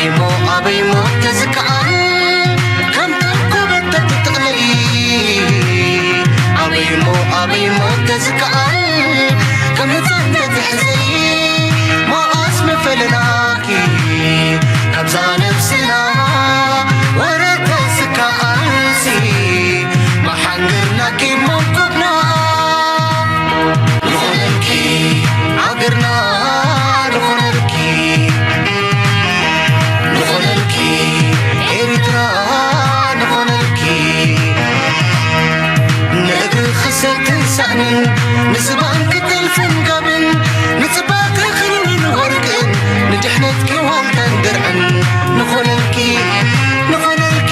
ኣበይሞ ኣበይሞ ተዝከኣል ከም ተኮበተት ትጥቕለሊ ኣበይሞ ኣበይሞ ተዝከኣል ከም ህፃን ተትሕዘሊ መዓስ ምፈለናኪ ካብዛ ነብስና ወረ ተዝከኣልሲ መሓንገርናኪ መንኮብና ዝኾነልኪ ሃገርና ዝኾነልኪ ዝኾነልኪ ኤርትራ ዝኾነልኪ ንእግሪ ክሰትን ሳእንን ንዝባን ክጥልፍን ጋብን ንጽባተ ክብርን ወርቅን ንድሕነትኪ ዋልታን ድርዕን ንኾነልኪ ንኾነልኪ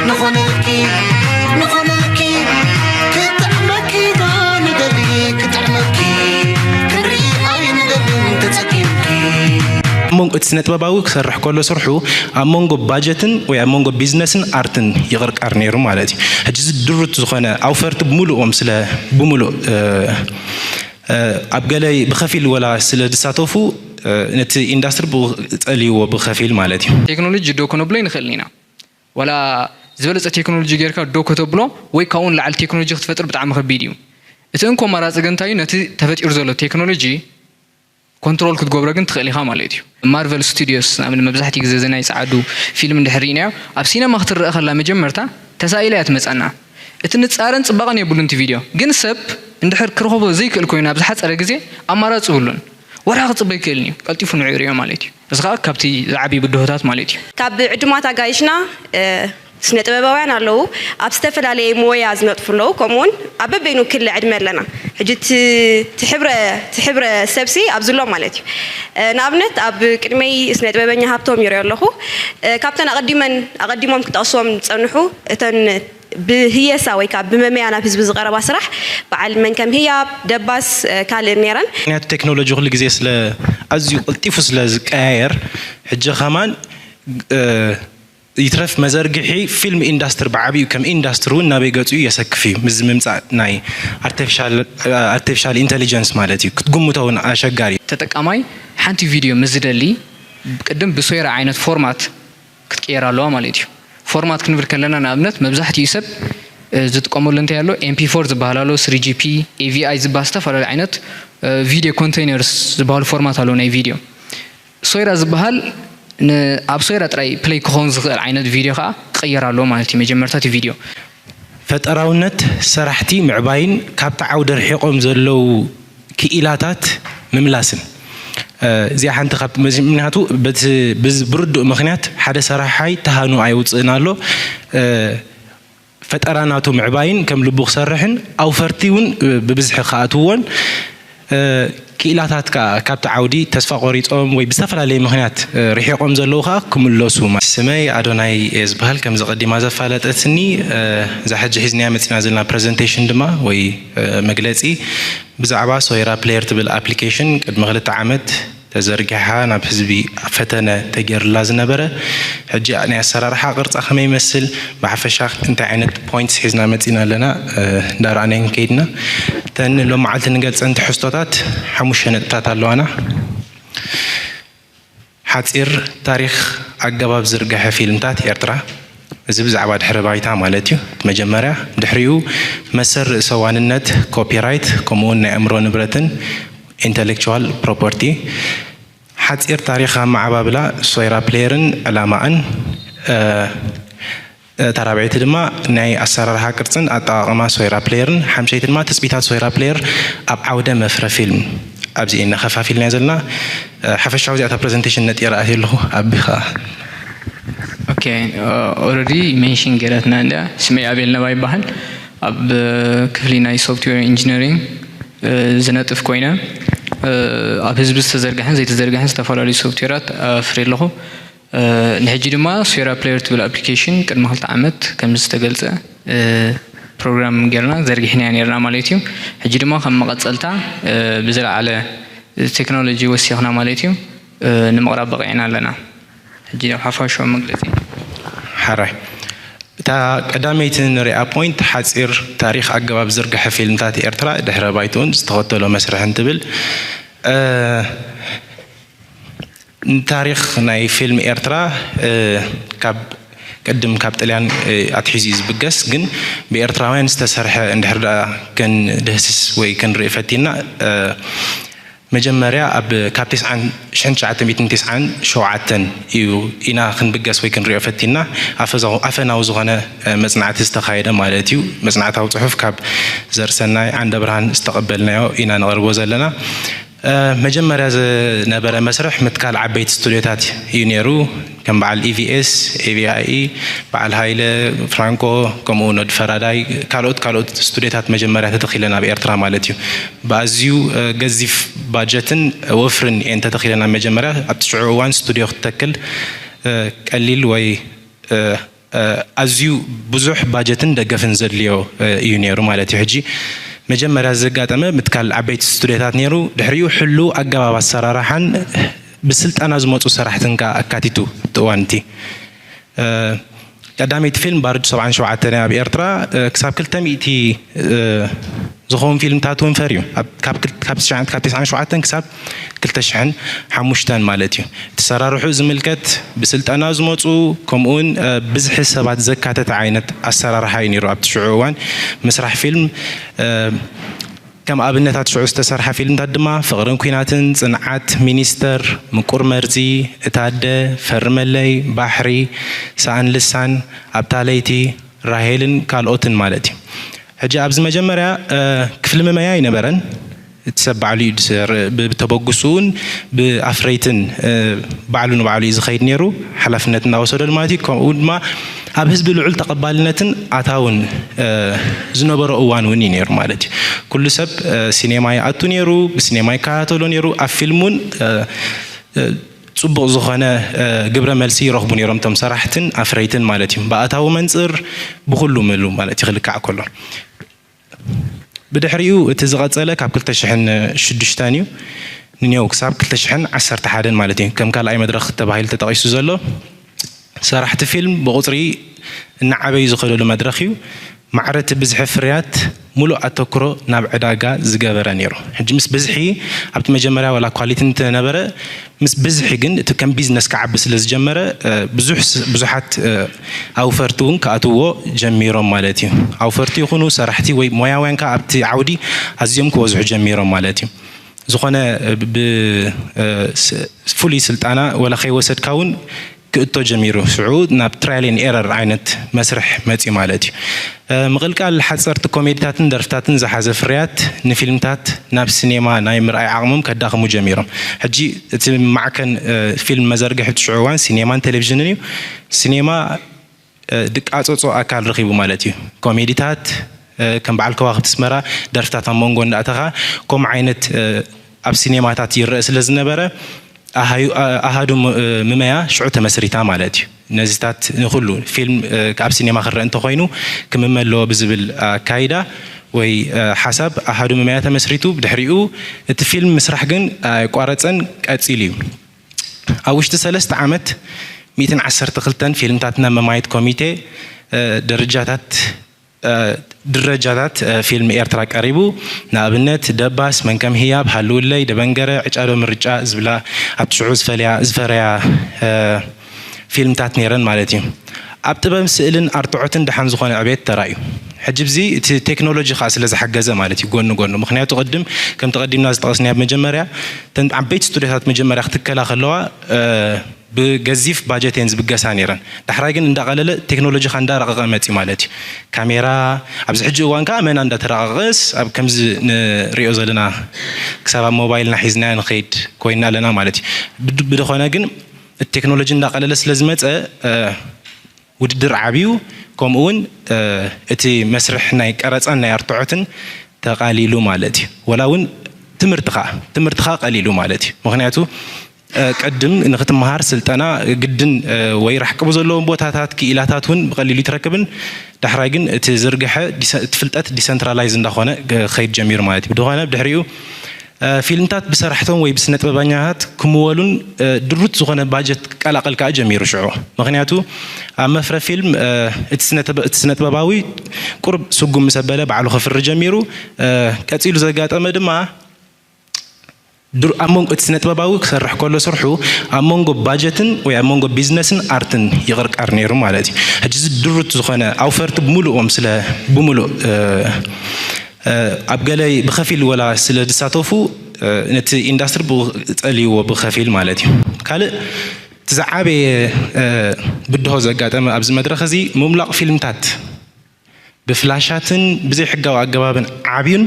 ንኾነልኪ ንኾነልኪ ክጥዕመኪ ዶ ንደሊ ክጥዕመኪ ክንርኢ ኣይንደልን ተጸጊምኪ ኣብ መንጎ እቲ ስነ ጥበባዊ ክሰርሕ ከሎ ስርሑ ኣብ መንጎ ባጀትን ወይ ኣብ መንጎ ቢዝነስን ኣርትን ይቕርቃር ነይሩ ማለት እዩ። ሕጂ እዚ ድሩት ዝኾነ ኣውፈርቲ ብምሉኦም ስለ ብምሉእ ኣብ ገለ ብኸፊል ወላ ስለ ዝሳተፉ ነቲ ኢንዳስትሪ ብኡ ጸልይዎ ብኸፊል ማለት እዩ። ቴክኖሎጂ ዶ ከነብሎ ይንኽእል ኢና። ዋላ ዝበለፀ ቴክኖሎጂ ጌርካ ዶ ከተብሎ ወይ ካብኡ ንላዕሊ ቴክኖሎጂ ክትፈጥር ብጣዕሚ ከቢድ እዩ። እቲ እንኮ ኣማራፂ ግን እንታይ እዩ? ነቲ ተፈጢሩ ዘሎ ቴክኖሎጂ ኮንትሮል ክትገብሮ ግን ትኽእል ኢኻ ማለት እዩ። ማርቨል ስቱዲዮስ ንኣብነት መብዛሕትኡ ግዜ እዚ ናይ ፀዓዱ ፊልም እንድሕር ርኢናዮ ኣብ ሲነማ ክትረአ ከላ መጀመርታ ተሳኢላ እያ ትመፀና። እቲ ንፃረን ፅባቐን የብሉን እቲ ቪድዮ ግን ሰብ እንድሕር ክረኽቦ ዘይክእል ኮይኑ ኣብ ዝሓፀረ ግዜ ኣማራፂ ይብሉን። ወርሒ ክፅበ ኣይክእልን እዩ። ቀልጢፉ ንዑ ይሪኦ ማለት እዩ። እዚ ከዓ ካብቲ ዝዓብዩ ብድሆታት ማለት እዩ። ካብ ዕዱማት ኣጋይሽና ስነ ጥበባውያን ኣለዉ ኣብ ዝተፈላለየ ሞያ ዝነጥፉ ኣለዉ ከምኡ እውን ኣብ በበይኑ ክሊ ዕድመ ኣለና ሕጂ ትሕብረ ትሕብረ ሰብሲ ኣብዚ ኣሎ ማለት እዩ ንኣብነት ኣብ ቅድመይ ስነ ጥበበኛ ሃብቶም ይሪኦ ኣለኹ ካብተን ኣቐዲመን ኣቐዲሞም ክጠቕስዎም ዝፀንሑ እተን ብህየሳ ወይ ከዓ ብመመያ ናብ ህዝቢ ዝቐረባ ስራሕ በዓል መንከም ህያብ፣ ደባስ፣ ካልእን ነይረን። ምክንያቱ ቴክኖሎጂ ኩሉ ግዜ ስለ ኣዝዩ ቀልጢፉ ስለ ዝቀያየር ሕጂ ከማን ይትረፍ መዘርግሒ ፊልም ኢንዳስትሪ ብዓብዩ ከም ኢንዳስትሪ እውን ናበይ ገፁ የሰክፍ እዩ። ምስዚ ምምፃእ ናይ ኣርቲፊሻል ኢንተሊጀንስ ማለት እዩ ክትግምቶ እውን ኣሸጋሪ እዩ። ተጠቃማይ ሓንቲ ቪድዮ ምስ ዝደሊ ቅድም ብሶይራ ዓይነት ፎርማት ክትቅየር ኣለዋ ማለት እዩ። ፎርማት ክንብል ከለና ንኣብነት መብዛሕትኡ ሰብ ዝጥቀመሉ እንታይ ኣሎ MP4 ዝበሃል ኣሎ፣ three GP፣ AVI ዝበሃል ዝተፈላለዩ ዓይነት ቪድዮ ኮንቴይነርስ ዝበሃሉ ፎርማት ኣለዉ ናይ ቪድዮ። ሶይራ ዝበሃል ኣብ ሶይራ ጥራይ ፕለይ ክኸውን ዝኽእል ዓይነት ቪድዮ ከዓ ክቕየር ኣለዎ ማለት እዩ። መጀመርታ እቲ ቪድዮ ፈጠራውነት ሰራሕቲ ምዕባይን ካብቲ ዓውዲ ርሒቖም ዘለዉ ክኢላታት ምምላስን። እዚኣ ሓንቲ ካብ ምክንያቱ ብርዱእ ምክንያት ሓደ ሰራሓይ ተሃኑ ኣየውፅእን ኣሎ። ፈጠራ ናቱ ምዕባይን ከም ልቡ ክሰርሕን ኣውፈርቲ እውን ብብዝሒ ክኣትውዎን ክኢላታት ከዓ ካብቲ ዓውዲ ተስፋ ቆሪፆም ወይ ብዝተፈላለየ ምክንያት ርሒቖም ዘለዉ ከዓ ክምለሱ። ስመይ ኣዶናይ እየ ዝበሃል። ከምዚ ቀዲማ ዘፋለጠትኒ እዛ ሕጂ ሒዝናያ መፂና ዘለና ፕረዘንቴሽን ድማ ወይ መግለፂ ብዛዕባ ሶይራ ፕሌየር ትብል ኣፕሊኬሽን ቅድሚ ክልተ ዓመት ተዘርጊሓ ናብ ህዝቢ ፈተነ ተገይሩላ ዝነበረ ሕጂ ናይ ኣሰራርሓ ቅርፃ ከመይ ይመስል ብሓፈሻ እንታይ ዓይነት ፖይንትስ ሒዝና መፂና ኣለና እንዳረኣናዮ ንከይድ ኢና። እተን ሎም መዓልቲ ንገልፀን ትሕዝቶታት ሓሙሽተ ነጥብታት ኣለዋና። ሓፂር ታሪኽ ኣገባብ ዝርግሐ ፊልምታት ኤርትራ። እዚ ብዛዕባ ድሕረ ባይታ ማለት እዩ። እቲ መጀመርያ፣ ድሕሪኡ መሰል ርእሰ ዋንነት፣ ኮፒራይት፣ ከምኡውን ናይ ኣእምሮ ንብረትን ኢንተሌክቹዋል ፕሮፐርቲ። ሓፂር ታሪኽ ኣመዓባብላ ሶይራ ፕሌየርን ዕላማኣን። እታ ራብዐይቲ ድማ ናይ ኣሰራርሓ ቅርጽን ኣጠቓቕማ ሶይራ ፕሌየርን፣ ሓምሸይቲ ድማ ትጽቢታት ሶይራ ፕሌየር ኣብ ዓውደ መፍረ ፊልም። ኣብዚ ኢና ከፋፊልና ዘለና። ሓፈሻዊ እዚኣ እታ ፕረዘንቴሽን ነጢረ ኣትየ ኣለኹ። ኣቢ ኸኣ። ኦኬ፣ ኦረዲ ሜንሽን ገይራትና እንድያ። ስመይ ኣቤል ነባ ይበሃል። ኣብ ክፍሊ ናይ ሶፍትዌር ኢንጂነሪንግ ዝነጥፍ ኮይነ፣ ኣብ ህዝቢ ዝተዘርግሐን ዘይተዘርግሐን ዝተፈላለዩ ሶፍትዌራት ኣፍርየ ኣለኹ። ንሕጂ ድማ ሶይራ ፕሌየር ትብል ኣፕሊኬሽን ቅድሚ ክልተ ዓመት ከምዚ ዝተገልጸ ፕሮግራም ጌርና ዘርጊሕናያ ኔርና ማለት እዩ። ሕጂ ድማ ከም መቐጸልታ ብዝለዓለ ቴክኖሎጂ ወሲኽና ማለት እዩ ንምቕራብ በቒዕና ኣለና። ሕጂ ኣብ ሓፋሽዊ መግለጺ። ሓራይ እታ ቀዳመይቲ ንሪኣ ፖይንት ሓጺር ታሪኽ ኣገባብ ዝርግሐ ፊልምታት ኤርትራ ድሕረ ባይትኡን ዝተኸተሎ መስርሕን ትብል። ንታሪኽ ናይ ፊልም ኤርትራ፣ እ፣ ካብ ቅድም ካብ ጥልያን፣ እ፣ ኣትሒዙ እዩ ዝብገስ፣ ግን ብኤርትራውያን ዝተሰርሐ እንድሕር ደኣ ክንድህስስ ወይ ክንርኢ ፈቲና፣ እ፣ መጀመርያ ኣብ ካብ ተስዓን፣ ሽሕን ትሽዓተ ሚእትን ተስዓን ሸውዓተን እዩ ኢና ክንብገስ ወይ ክንሪኦ ፈቲና። ኣፈዛው-፣ ኣፈናዊ ዝኾነ፣ እ፣ መጽናዕቲ ዝተኻየደ ማለት እዩ። መጽናዕታዊ ጽሑፍ ካብ ዘርእሰናይ ዓንደብርሃን ዝተቐበልናዮ ኢና ነቕርቦ ዘለና። እ፣ መጀመርያ ዝነበረ መስርሕ ምትካል ዓበይቲ ስቱድዮታት እዩ ነይሩ። ከም በዓል ኢ ቪ ኤስ፣ ኤ ቪ ኣይ ኢ፣ በዓል ሃይለ፣ ፍራንኮ፣ ከምኡ እውን ወዲ ፈራዳይ፣ ካልኦት፣ ካልኦት ስቱድዮታት መጀመርያ ተተኺለን ኣብ ኤርትራ ማለት እዩ። ብኣዝዩ፣ እ፣ ገዚፍ ባጀትን ወፍርን እየን ተተኺለን ኣብ መጀመርያ። ኣብቲ ሽዑ እዋን ስቱድዮ ክትተክል፣ እ፣ ቀሊል ወይ፣ እ፣ እ፣ ኣዝዩ ብዙሕ ባጀትን ደገፍን ዘድልዮ፣ እ፣ እዩ ነይሩ ማለት እዩ። ሕጂ መጀመርያ ዘጋጠመ ምትካል ዓበይቲ ስቱድዮታት ነይሩ። ድሕሪኡ ሕሉው ኣገባብ ኣሰራርሓን ብስልጠና ዝመጹ ሰራሕትን ከኣ ኣካቲቱ ኣብቲ እዋን እቲ። እ፣ ቀዳመይቲ ፊልም ባርድ ሰብዓን ሸውዓተን እያ ኣብ ኤርትራ። እ፣ ክሳብ ክልተ ሚእቲ፣ እ፣ ዝኸውን ፊልምታት እውን ፈርዩ። ኣብ፣ ካብ ክል-፣ ካብ ትሽዓን፣ ካብ ተስዓን ሸውዓተን ክሳብ ክልተ ሽሕን ሓሙሽተን ማለት እዩ። እቲ ሰራርሑ ዝምልከት ብስልጠና ዝመጹ፣ ከምኡውን፣ እ፣ ብዝሒ ሰባት ዘካተተ ዓይነት ኣሰራርሓ እዩ ነይሩ ኣብቲ ሽዑ እዋን ምስራሕ ፊልም። እ፣ ከም ኣብነታት ሽዑ ዝተሰርሓ ፊልምታት ድማ ፍቕርን ኲናትን፣ ጽንዓት፣ ሚኒስተር፣ ምቁር መርዚ፣ እታ ኣደ፣ ፈርመለይ፣ ባሕሪ፣ ሰኣን ልሳን፣ ኣብታ ለይቲ፣ ራሄልን ካልኦትን ማለት እዩ። ሕጂ ኣብዚ መጀመርያ፣ እ፣ ክፍሊ መመያ ኣይነበረን። እቲ ሰብ ባዕሉ እዩ ዝሰርእ። ብ-፣ ብተበግሶኡን ብኣፍረይትን፣ እ፣ ባዕሉ ንባዕሉ እዩ ዝኸይድ ነይሩ፣ ሓላፍነት እናወሰደሉ ማለት እዩ። ከምኡ ድማ ኣብ ህዝቢ ልዑል ተቐባልነትን ኣታውን፣ እ፣ ዝነበሮ እዋን እውን እዩ ነይሩ ማለት እዩ። ኩሉ ሰብ፣ እ፣ ሲኔማ ይኣቱ ነይሩ፣ ብሲኔማ ይከታተሎ ነይሩ። ኣብ ፊልም እውን፣ እ፣ እ፣ ጽቡቕ ዝኾነ፣ እ፣ ግብረ መልሲ ይረኽቡ ነይሮም እቶም ሰራሕትን ኣፍረይትን ማለት እዩ። ብኣታዊ መንጽር ብኹሉ ምሉ ማለት እዩ ክልካዕ ከሎ። ብድሕሪኡ እቲ ዝቐጸለ ካብ ክልተ ሽሕን ሽዱሽተን እዩ። ንኔው ክሳብ ክልተ ሽሕን ዓሰርተ ሓደን ማለት እዩ። ከም ካልኣይ መድረኽ ተባሂሉ ተጠቒሱ ዘሎ ሰራሕቲ ፊልም ብቑጽሪ እናዓበዩ ዝኸደሉ መድረኽ እዩ። ማዕረ እቲ ብዝሒ ፍርያት ሙሉእ ኣተኩሮ ናብ ዕዳጋ ዝገበረ ነይሩ። ሕጂ ምስ ብዝሒ ኣብቲ መጀመርያ ዋላ ኳሊቲ እንተነበረ፣ ምስ ብዝሒ ግን እቲ ከም ቢዝነስ ክዓቢ ስለ ዝጀመረ፣ እ፣ ብዙሕ ስ-፣ ብዙሓት፣ እ፣ ኣውፈርቲ እውን ክኣትውዎ ጀሚሮም ማለት እዩ። ኣውፈርቲ ይኹኑ ሰራሕቲ ወይ ሞያውያን ከኣ ኣብቲ ዓውዲ ኣዝዮም ክበዝሑ ጀሚሮም ማለት እዩ። ዝኾነ፣ እ፣ ብ-፣ እ፣ ስ-፣ ፍሉይ ስልጠና ወላ ከይወሰድካ እውን ክእቶ ጀሚሩ። ሽዑ ናብ ትራያል ኤንድ ኤረር ዓይነት መስርሕ መጺኡ ማለት እዩ። እ፣ ምቕልቃል ሓጸርቲ ኮሜዲታትን ደርፍታትን ዝሓዘ ፍርያት ንፊልምታት ናብ ሲኔማ ናይ ምርኣይ ዓቕሞም ከዳኽሙ ጀሚሮም። ሕጂ እቲ ማዕከን፣ እ፣ ፊልም መዘርግሒ እቲ ሽዑ እዋን ሲኔማን ቴሌቪዥንን እዩ። ሲኔማ፣ እ፣ ድቃጸጾ ኣካል ረኺቡ ማለት እዩ። ኮሜዲታት፣ እ፣ ከም በዓል ከዋኽብቲ ኣስመራ ደርፍታት ኣብ መንጎ እንዳእተኻ ከምኡ ዓይነት፣ እ፣ ኣብ ሲኔማታት ይረአ ስለ ዝነበረ ኣሃዩ-፣ ኣ-፣ ኣሃዱ ም-፣ እ፣ ምመያ ሽዑ ተመስሪታ ማለት እዩ። ነዚታት ንኹሉ ፊልም፣ እ፣ ካብ ሲኔማ ክረአ እንተኾይኑ ክምመ ኣለዎ ብዝብል ኣካይዳ ወይ፣ እ፣ ሓሳብ ኣሃዱ ምመያ ተመስሪቱ። ብድሕሪኡ እቲ ፊልም ምስራሕ ግን ኣየቋረጸን ቀጺሉ እዩ። ኣብ ውሽጢ ሰለስተ ዓመት ሚእትን ዓሰርተ ክልተን ፊልምታት ናብ መማየጢ ኮሚቴ፣ እ፣ ደረጃታት፣ እ፣ ድረጃታት፣ እ፣ ፊልም ኤርትራ ቀሪቡ። ንኣብነት ደባስ፣ መንከም ህያብ፣ ሃልውለይ፣ ደበንገረ፣ ዕጫዶ ምርጫ ዝብላ ኣብቲ ሽዑ ዝፈልያ፣ ዝፈረያ፣ እ፣ ፊልምታት ነይረን ማለት እዩ። ኣብ ጥበብ ስእልን ኣርትዖትን ደሓን ዝኾነ ዕቤት ተራእዩ። ሕጂ ብዚ እቲ ቴክኖሎጂ ከኣ ስለ ዝሓገዘ ማለት እዩ፣ ጎኒ ጎኑ። ምኽንያቱ ቅድም ከምቲ ቀዲምና ዝጠቐስናዮ ኣብ መጀመርያ፣ እተን ዓበይቲ ስቱድዮታት መጀመርያ ክትከላ ከለዋ፣ እ፣ ብገዚፍ ባጀት እየን ዝብገሳ ነይረን። ዳሕራይ ግን እንዳቐለለ ቴክኖሎጂ ከኣ እንዳረቐቐ መጺኡ ማለት እዩ። ካሜራ ኣብዚ ሕጂ እዋን ከኣ መና እንዳተረቐቐስ ኣብ ከምዚ ንሪኦ ዘለና ክሳብ ኣብ ሞባይልና ሒዝናዮ ንኸይድ ኮይና ኣለና ማለት እዩ። ብድ-፣ ብድኾነ ግን እቲ ቴክኖሎጂ እንዳቐለለ ስለ ዝመጸ፣ እ፣ ውድድር ዓብዩ፣ ከምኡ እውን፣ እ፣ እቲ መስርሕ ናይ ቀረጻን ናይ ኣርትዖትን ተቓሊሉ ማለት እዩ። ወላ እውን ትምህርቲ ኸዓ፣ ትምህርቲ ኸዓ ቀሊሉ ማለት እዩ። ምኽንያቱ፣ እ፣ ቅድም ንኽትመሃር ስልጠና ግድን፣ እ፣ ወይ ራሕቂ ብዘለዎም ቦታታት፣ ክኢላታት እውን ብቐሊሉ ይትረክብን፣ ዳሕራይ ግን እቲ ዝርግሐ ዲሰ-፣ እቲ ፍልጠት ዲሰንትራላይዝ እንዳኾነ ክኸይድ ጀሚሩ ማለት እዩ። ብድኾነ ብድሕሪኡ፣ እ፣ ፊልምታት ብሰራሕቶም ወይ ብስነ ጥበበኛታት ክምወሉን፣ እ፣ ድሩት ዝኾነ ባጀት ክቀላቐል ከኣ ጀሚሩ ሽዑ። ምኽንያቱ ኣብ መፍረ ፊልም፣ እ፣ እቲ ስነ ጥበ-፣ እቲ ስነ ጥበባዊ ቁሩብ ስጉም ምስ ኣበለ ባዕሉ ከፍሪ ጀሚሩ። እ፣ ቀጺሉ ዘጋጠመ ድማ ድሩ ኣብ መንጎ እቲ ስነ ጥበባዊ ክሰርሕ ከሎ ስርሑ ኣብ መንጎ ባጀትን ወይ ኣብ መንጎ ቢዝነስን ኣርትን ይቕርቀር ነይሩ ማለት እዩ። ሕጂ እዚ ድሩት ዝኾነ ኣውፈርቲ ብምሉኦም ስለ ብምሉእ ኣብ ገለ ብኸፊል ወላ ስለ ዝሳተፉ ነቲ ኢንዳስትሪ ጸልይዎ ብኸፊል ማለት እዩ። ካልእ እቲ ዝዓበየ ብድሆ ዘጋጠመ ኣብዚ መድረኽ እዚ ምምላቕ ፊልምታት ብፍላሻትን ብዘይሕጋዊ ኣገባብን ዓብዩን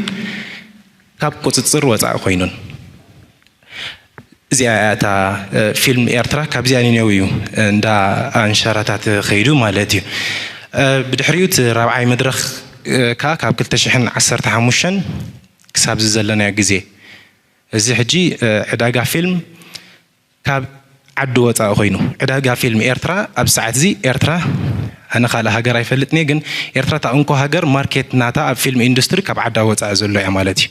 ካብ ቁፅፅር ወፃኢ ኮይኑን። እዚኣ እያ እታ ፊልም ኤርትራ ካብዚኣ ኒነው እዩ እንዳ ኣንሸራታት ከይዱ ማለት እዩ። ብድሕሪኡ እቲ ራብዓይ መድረኽ ከዓ ካብ ክልተ ሽሕን ዓሰርተ ሓሙሽተን ክሳብ እዚ ዘለናዮ ግዜ እዚ ሕጂ ዕዳጋ ፊልም ካብ ዓዲ ወፃኢ ኮይኑ ዕዳጋ ፊልም ኤርትራ ኣብ ሰዓት እዚ ኤርትራ ኣነ ካልእ ሃገር ኣይፈልጥን እየ፣ ግን ኤርትራ እታ እንኮ ሃገር ማርኬት ናታ ኣብ ፊልም ኢንዱስትሪ ካብ ዓዳ ወፃኢ ዘሎ እያ ማለት እዩ።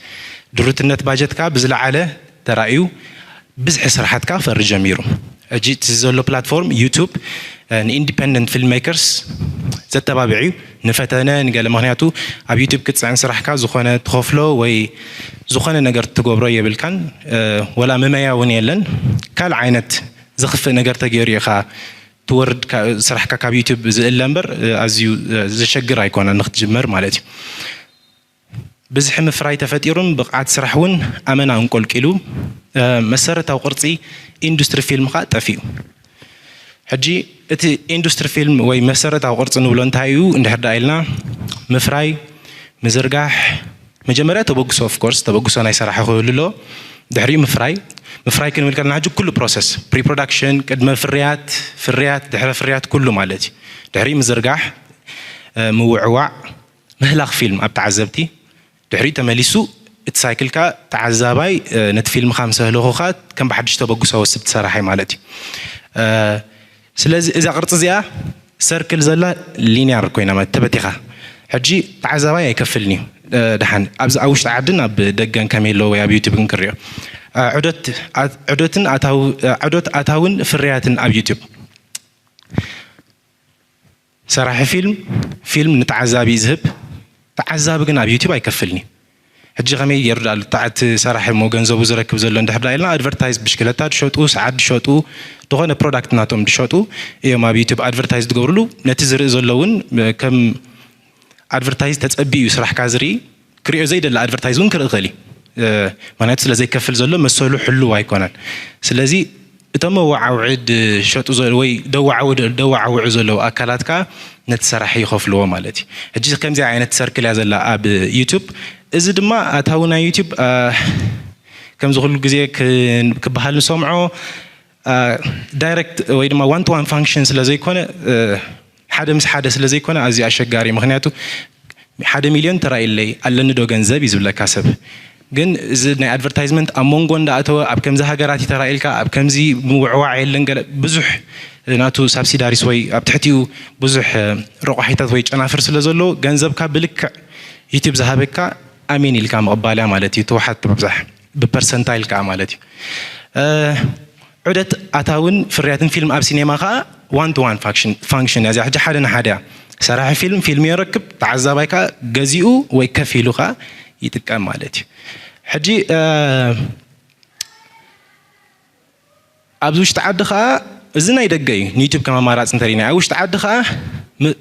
ድሩትነት ባጀት ከዓ ብዝለዓለ ተራእዩ ብዝሒ ስራሓት ከዓ ክፈሪ ጀሚሩ። ሕጂ እቲ ዘሎ ፕላትፎርም ዩቱብ ንኢንዲፐንደንት ፊልም ሜከርስ ዘተባብዕ እዩ። ንፈተነ ንገለ ምክንያቱ ኣብ ዩቱብ ክትፅዕን ስራሕካ ዝኾነ ትኸፍሎ ወይ ዝኾነ ነገር ትገብሮ የብልካን። ወላ መመያ እውን የለን። ካልእ ዓይነት ዘኽፍእ ነገር ተገይሩ ኢኻ ትወርድ ስራሕካ ካብ ዩቱብ ዝእለ እምበር ኣዝዩ ዘሸግር ኣይኮነን ንክትጅምር ማለት እዩ። ብዝሒ ምፍራይ ተፈጢሩን ብቕዓት ስራሕ እውን ኣመና እንቆልቂሉ መሰረታዊ ቅርፂ ኢንዱስትሪ ፊልም ከዓ ጠፊኡ። ሕጂ እቲ ኢንዱስትሪ ፊልም ወይ መሰረታዊ ቅርፂ ንብሎ እንታይ እዩ እንድሕር ደኣ ኢልና ምፍራይ ምዝርጋሕ መጀመርያ ተበግሶ ኦፍኮርስ ተበግሶ ናይ ሰራሒ ክህሉ ኣሎ። ድሕሪኡ ምፍራይ ምፍራይ ክንብል ከለና ሕጂ ኩሉ ፕሮሰስ ፕሪፕሮዳክሽን ቅድመ ፍርያት ፍርያት ድሕረ ፍርያት ኩሉ ማለት እዩ። ድሕሪኡ ምዝርጋሕ ምውዕዋዕ ምህላኽ ፊልም ኣብ ተዓዘብቲ ድሕሪኡ ተመሊሱ እቲ ሳይክል ከኣ ተዓዛባይ ነቲ ፊልምኻ ምስ ኣህለኹ ከኣ ከም ብሓድሽ ተበግሶ ወስድ ሰራሒ ማለት እዩ። ስለዚ እዛ ቅርፂ እዚኣ ሰርክል ዘላ ሊኒያር ኮይና ማለት ተበቲኻ ሕጂ ተዓዛባይ ኣይከፍልን እዩ። ደሓን ኣብዚ ኣብ ውሽጢ ዓድን ኣብ ደገን ከመይ ኣለዎ ወይ ኣብ ዩቱብን ክሪኦ ዕዶት ኣታውን ፍርያትን ኣብ ዩቱብ ሰራሒ ፊልም ፊልም ንተዓዛቢ እዩ ዝህብ። ተዓዛቢ ግን ኣብ ዩቲብ ኣይከፍልን እዩ። ሕጂ ከመይ ገይሩ ዳኣ እቲ ሰራሒ እሞ ገንዘቡ ዝረክብ ዘሎ እንድሕር ዳኣ ኢልና ኣድቨርታይዝ ብሽክለታ ድሸጡ ሰዓት ድሸጡ ዝኾነ ፕሮዳክት ናቶም ድሸጡ እዮም ኣብ ዩቲብ ኣድቨርታይዝ ዝገብርሉ። ነቲ ዝርኢ ዘሎ እውን ከም ኣድቨርታይዝ ተጸቢዩ እዩ ስራሕካ ዝርኢ። ክሪኦ ዘይደሊ ኣድቨርታይዝ እውን ክርኢ ይኽእል እዩ። ምክንያቱ ስለ ዘይከፍል ዘሎ መሰሉ ሕሉው ኣይኮነን። ስለዚ እቶም መወዓውዒ ድሸጡ ወይ ደወዓውዑ ዘለዉ ኣካላት ከዓ ነቲ ሰራሒ ይኸፍልዎ ማለት እዩ። ሕጂ ከምዚ ዓይነት ሰርክል እያ ዘላ ኣብ ዩቱብ። እዚ ድማ ኣታዊ ናይ ዩቱብ ከምዚ ኩሉ ግዜ ክበሃል ንሰምዖ ዳይረክት ወይ ድማ ዋን ቱ ዋን ፋንክሽን ስለ ዘይኮነ ሓደ ምስ ሓደ ስለ ዘይኮነ ኣዝዩ ኣሸጋሪ ምክንያቱ ሓደ ሚልዮን ተራእዩለይ ኣለኒ ዶ ገንዘብ እዩ ዝብለካ ሰብ። ግን እዚ ናይ ኣድቨርታይዝመንት ኣብ መንጎ እንዳኣተወ ኣብ ከምዚ ሃገራት እዩ ተራእዩልካ ኣብ ከምዚ ምውዕዋዕ የለን ገለ ብዙሕ ናቱ ሳብሲዳሪስ ወይ ኣብ ትሕቲኡ ብዙሕ ረቋሒታት ወይ ጨናፍር ስለ ዘለዎ ገንዘብካ ብልክዕ ዩቲብ ዝሃበካ ኣሜን ኢልካ ምቕባልያ ማለት እዩ። ተዋሓት ብብዛሕ ብፐርሰንታይል ከዓ ማለት እዩ። ዑደት ኣታውን ፍርያትን ፊልም ኣብ ሲኔማ ከዓ ዋን ቱ ዋን ፋንክሽን እያ። ሕጂ ሓደ ንሓደ እያ። ሰራሒ ፊልም ፊልም የረክብ፣ ተዓዛባይ ከዓ ገዚኡ ወይ ከፊሉ ከዓ ይጥቀም ማለት እዩ። ሕጂ ኣብዚ ውሽጢ ዓዲ ከዓ እዚ ናይ ደገ እዩ ንዩቱብ ከም ኣማራፂ እንተሪእና ኣብ ውሽጢ ዓዲ ከዓ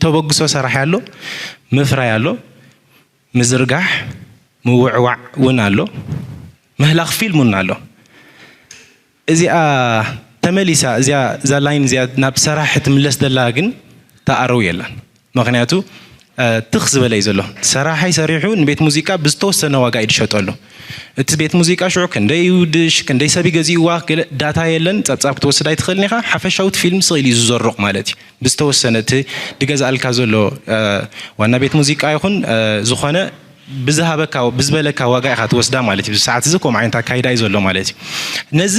ተበግሶ ሰራሒ ኣሎ፣ ምፍራይ ኣሎ፣ ምዝርጋሕ ምውዕዋዕ እውን ኣሎ፣ ምህላኽ ፊልም እውን ኣሎ። እዚኣ ተመሊሳ እዚኣ እዛ ላይን እዚኣ ናብ ሰራሕ ትምለስ ዘላ ግን ተኣረው የላን። ምክንያቱ ትኽ ዝበለ እዩ ዘሎ። ሰራሓይ ሰሪሑ ንቤት ሙዚቃ ብዝተወሰነ ዋጋ እዩ ዝሸጠሉ። እቲ ቤት ሙዚቃ ሽዑ ክንደይ ይውድሽ ክንደይ ሰብ ይገዚእዋ ዳታ የለን። ፀብፃብ ክትወስድ ኣይትኽእልን ኢኻ። ሓፈሻዊ ፊልም ስቕ ኢሉ እዩ ዝዘሩቕ ማለት እዩ። ብዝተወሰነ እቲ ድገዝኣልካ ዘሎ ዋና ቤት ሙዚቃ ይኹን ዝኾነ ብዝሃበካ ብዝበለካ ዋጋ ኢኻ ትወስዳ ማለት እዩ። ሰዓት እዚ ከምኡ ዓይነት ኣካይዳ እዩ ዘሎ ማለት እዩ። ነዚ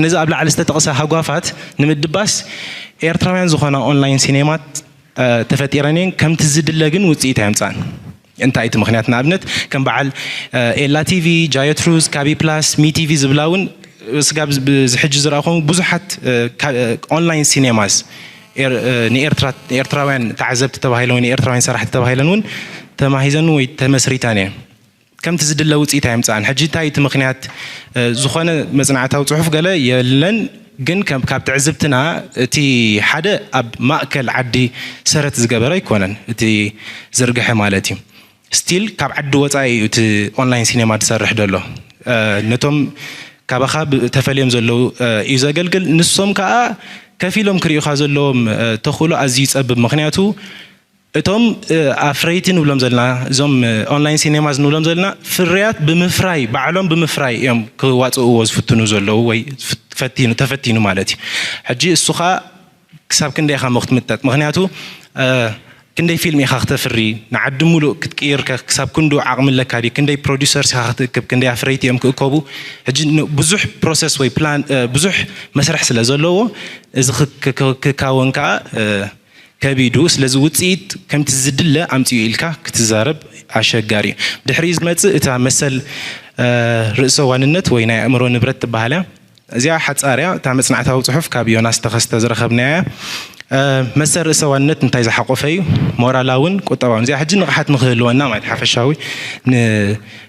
ነዚ ኣብ ላዕሊ ዝተጠቕሰ ሃጓፋት ንምድባስ ኤርትራውያን ዝኾና ኦንላይን ሲኔማት ተፈጢረን እየን። ከምቲ ዝድለ ግን ውፅኢት ኣየምፃን። እንታይ እቲ ምክንያት ንኣብነት ከም በዓል ኤላ ቲቪ፣ ጃዮ ትሩዝ፣ ካቢ ፕላስ፣ ሚ ቲቪ ዝብላ እውን ስጋብ ዝሕጂ ዝረእኹም ብዙሓት ኦንላይን ሲኔማስ ንኤርትራውያን ተዓዘብቲ ተባሂለን ወይ ንኤርትራውያን ሰራሕቲ ተባሂለን እውን ተማሂዘን ወይ ተመስሪታን እየን። ከምቲ ዝድለ ውፅኢት ኣየምፅኣን። ሕጂ እንታይ እቲ ምኽንያት? ዝኾነ መፅናዕታዊ ፅሑፍ ገለ የለን፣ ግን ካብ ትዕዝብትና እቲ ሓደ ኣብ ማእከል ዓዲ ሰረት ዝገበረ ኣይኮነን እቲ ዝርግሐ ማለት እዩ። ስቲል ካብ ዓዲ ወፃኢ እዩ እቲ ኦንላይን ሲኔማ ዝሰርሕ ዘሎ። ነቶም ካባኻ ተፈልዮም ዘለዉ እዩ ዘገልግል። ንሶም ከዓ ከፊሎም ክርእዩኻ ዘለዎም ተኽእሎ ኣዝዩ ይፀብብ። ምኽንያቱ እቶም ኣፍረይቲ ንብሎም ዘለና፣ እዞም ኦንላይን ሲኔማስ ንብሎም ዘለና ፍርያት ብምፍራይ፣ ባዕሎም ብምፍራይ እዮም ክዋፅእዎ ዝፍትኑ ዘለዉ፣ ወይ ተፈቲኑ ማለት እዩ። ሕጂ እሱ ከዓ ክሳብ ክንደይ ኢኻ ክትምጠጥ? ምኽንያቱ ክንደይ ፊልም ኢኻ ክተፍሪ፣ ንዓዲ ሙሉእ ክትቅይር ከ ክሳብ ክንዱ ዓቕሚ ኣለካ ድዩ? ክንደይ ፕሮዲሰርስ ኢኻ ክትእክብ? ክንደይ ኣፍረይቲ እዮም ክእከቡ? ሕጂ ብዙሕ ፕሮሰስ ወይ ፕላን፣ ብዙሕ መስርሕ ስለ ዘለዎ፣ እዚ ክካወን ከዓ ከቢዱ። ስለዚ ውፅኢት ከምቲ ዝድለ ኣምፅኡ ኢልካ ክትዛረብ ኣሸጋሪ እዩ። ድሕሪ ዝመፅእ እታ መሰል ርእሰ ዋንነት ወይ ናይ ኣእምሮ ንብረት ትበሃል እያ። እዚኣ ሓፃር እያ። እታ መፅናዕታዊ ፅሑፍ ካብ ዮናስ ተኸስተ ዝረኸብናያ እያ። መሰል ርእሰ ዋንነት እንታይ ዝሓቆፈ እዩ? ሞራላውን ቁጠባውን። እዚኣ ሕጂ ንቕሓት ንክህልወና ማለት ሓፈሻዊ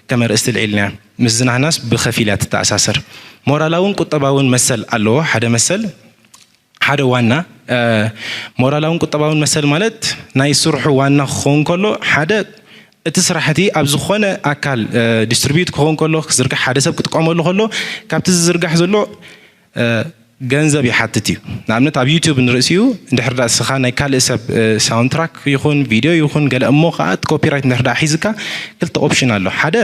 ከመርእስቲ ልዒልናያ፣ ምስ ዝናህናስ ብኸፊል እያ ትተኣሳሰር። ሞራላውን ቁጠባውን መሰል ኣለዎ። ሓደ መሰል ሓደ ዋና ሞራላውን ቁጠባውን መሰል ማለት ናይ ስርሑ ዋና ክኸውን ከሎ፣ ሓደ እቲ ስራሕቲ ኣብ ዝኾነ ኣካል ዲስትሪቢዩት ክኸውን ከሎ፣ ክዝርጋሕ፣ ሓደ ሰብ ክጥቀመሉ ከሎ፣ ካብቲ ዝዝርጋሕ ዘሎ ገንዘብ ይሓትት እዩ። ንኣብነት ኣብ ዩቲዩብ ንርእሲኡ እንድሕር ዳ እስኻ ናይ ካልእ ሰብ ሳውንትራክ ይኹን ቪድዮ ይኹን ገለ እሞ ከዓ እቲ ኮፒራይት እንድሕር ዳ ሒዝካ ክልተ ኦፕሽን ኣሎ። ሓደ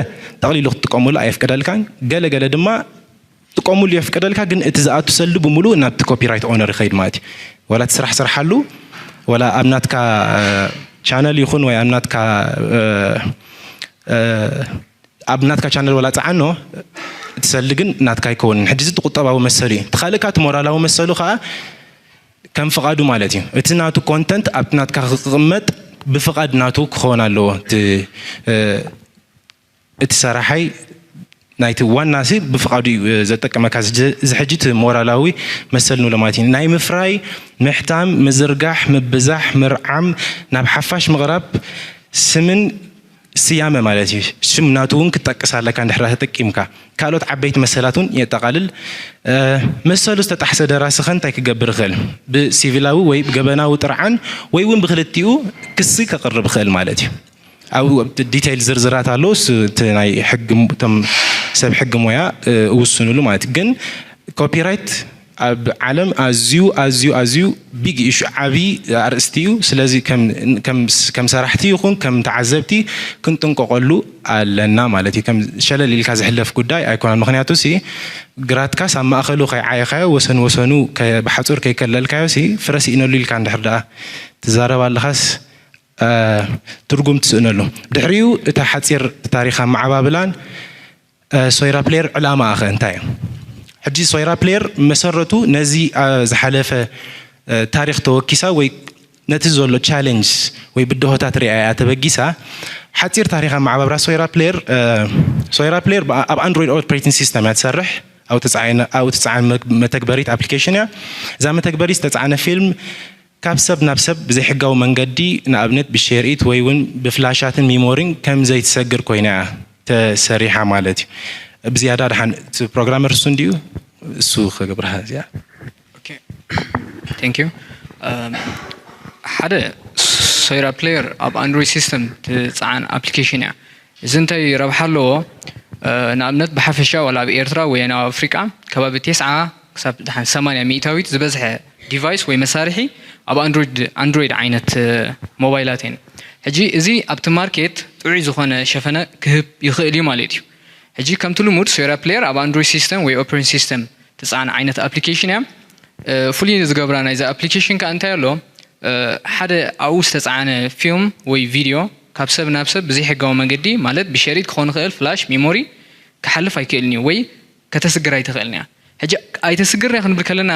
ጠቕሊሉ ክትጥቀመሉ ኣየፍቀደልካን፣ ገለ ገለ ድማ ጥቀሙሉ የፍቅደልካ፣ ግን እቲ ዝኣቱ ሰልዲ ብምሉእ ናብቲ ኮፒራይት ኦነር ይኸይድ ማለት እዩ። ወላ እቲ ስራሕ ስርሓሉ፣ ወላ ኣብ ናትካ ቻነል ይኹን ወይ ኣብ ናትካ ኣብ ናትካ ቻነል ወላ ፃዓኖ፣ እቲ ሰልዲ ግን ናትካ ኣይከውንን። ሕጂ እዚ ቁጠባዊ መሰሉ እዩ። እቲ ካልእ እቲ ሞራላዊ መሰሉ ከዓ ከም ፍቓዱ ማለት እዩ። እቲ ናቱ ኮንተንት ኣብቲ ናትካ ክቕመጥ ብፍቓድ ናቱ ክኸውን ኣለዎ። እቲ እቲ ሰራሓይ ናይቲ ዋና ሲ ብፍቓዱ እዩ ዘጠቀመካ። እዚ ሕጂ እቲ ሞራላዊ መሰል ንብሎ ማለት እዩ። ናይ ምፍራይ፣ ምሕታም፣ ምዝርጋሕ፣ ምብዛሕ፣ ምርዓም፣ ናብ ሓፋሽ ምቕራብ፣ ስምን ስያመ ማለት እዩ። ሽም ናቱ እውን ክትጠቅስ ኣለካ እንድሕር ተጠቂምካ። ካልኦት ዓበይቲ መሰላት እውን የጠቓልል። መሰሉ ዝተጣሕሰ ደራሲ ኸ እንታይ ክገብር ይኽእል? ብሲቪላዊ ወይ ብገበናዊ ጥርዓን ወይ እውን ብክልቲኡ ክሲ ከቕርብ ይኽእል ማለት እዩ። ኣብ ዲቴይል ዝርዝራት ኣሎ። እቲ ናይ ሕጊ እቶም ሰብ ሕጊ ሞያ እውስኑሉ ማለት ግን ኮፒራይት ኣብ ዓለም ኣዝዩ ኣዝዩ ኣዝዩ ቢግ ኢሹ ዓብዪ ኣርእስቲ እዩ። ስለዚ ከም ሰራሕቲ ይኹን ከም ተዓዘብቲ ክንጥንቀቐሉ ኣለና ማለት እዩ። ከም ሸለል ኢልካ ዝሕለፍ ጉዳይ ኣይኮነን። ምክንያቱ ሲ ግራትካስ ኣብ ማእኸሉ ከይዓየኻዮ ወሰን ወሰኑ ብሓፁር ከይከለልካዮ ሲ ፍረ ስኢነሉ ኢልካ እንድሕር ደኣ ትዛረብ ኣለኻስ ትርጉም ትስእነሉ። ድሕሪኡ እታ ሓፂር ታሪኽ ኣመዓባብላን ሶይራ ፕሌየር ዕላማ ኣኸ እንታይ እዩ? ሕጂ ሶይራ ፕሌየር መሰረቱ ነዚ ዝሓለፈ ታሪኽ ተወኪሳ ወይ ነቲ ዘሎ ቻሌንጅ ወይ ብድሆታት ሪኣያ ተበጊሳ ሓፂር ታሪኽ ኣመዓባብራ ሶይራ ፕሌየር ሶይራ ፕሌየር ኣብ ኣንድሮይድ ኦፕሬቲንግ ሲስተም እያ ትሰርሕ። ኣብኡ ትፀዓን መተግበሪት ኣፕሊኬሽን እያ። እዛ መተግበሪት ዝተፀዓነ ፊልም ካብ ሰብ ናብ ሰብ ብዘይሕጋዊ መንገዲ ንኣብነት ብሼር ኢት ወይ እውን ብፍላሻትን ሚሞሪን ከም ዘይትሰግር ኮይና እያ ተሰሪሓ ማለት እዩ። ብዝያዳ ድሓን እቲ ፕሮግራመር እሱ እንዲዩ እሱ ክገብርሃ እዚኣ። ቴንክ ዩ። ሓደ ሶይራ ፕሌየር ኣብ ኣንድሮይድ ሲስተም ትፀዓን ኣፕሊኬሽን እያ። እዚ እንታይ ረብሓ ኣለዎ? ንኣብነት ብሓፈሻ ዋላ ኣብ ኤርትራ ወይ ኣብ ኣፍሪቃ ከባቢ ቴስዓ ክሳብ ድሓን ሰማንያ ሚእታዊት ዝበዝሐ ዲቫይስ ወይ መሳርሒ ኣብ ኣንድሮይድ ዓይነት ሞባይላት እየን። ሕጂ እዚ ኣብቲ ማርኬት ጥዑይ ዝኾነ ሸፈነ ክህብ ይኽእል እዩ ማለት እዩ። ሕጂ ከምቲ ልሙድ ሶይራ ፕሌየር ኣብ ኣንድሮይድ ሲስተም ወይ ኦፕሬቲንግ ሲስተም ትፅዓን ዓይነት ኣፕሊኬሽን እያ። ፍሉይ ዝገብራ ናይዚ ኣፕሊኬሽን ከዓ እንታይ ኣሎ? ሓደ ኣብኡ ዝተፅዓነ ፊልም ወይ ቪድዮ ካብ ሰብ ናብ ሰብ ብዘይሕጋዊ መንገዲ ማለት ብሸሪት ክኸውን ይኽእል ፍላሽ ሜሞሪ ክሓልፍ ኣይክእልን እዩ ወይ ከተስግር ኣይትኽእልን እያ። ሕጂ ኣይተስግርን እያ ክንብል ከለና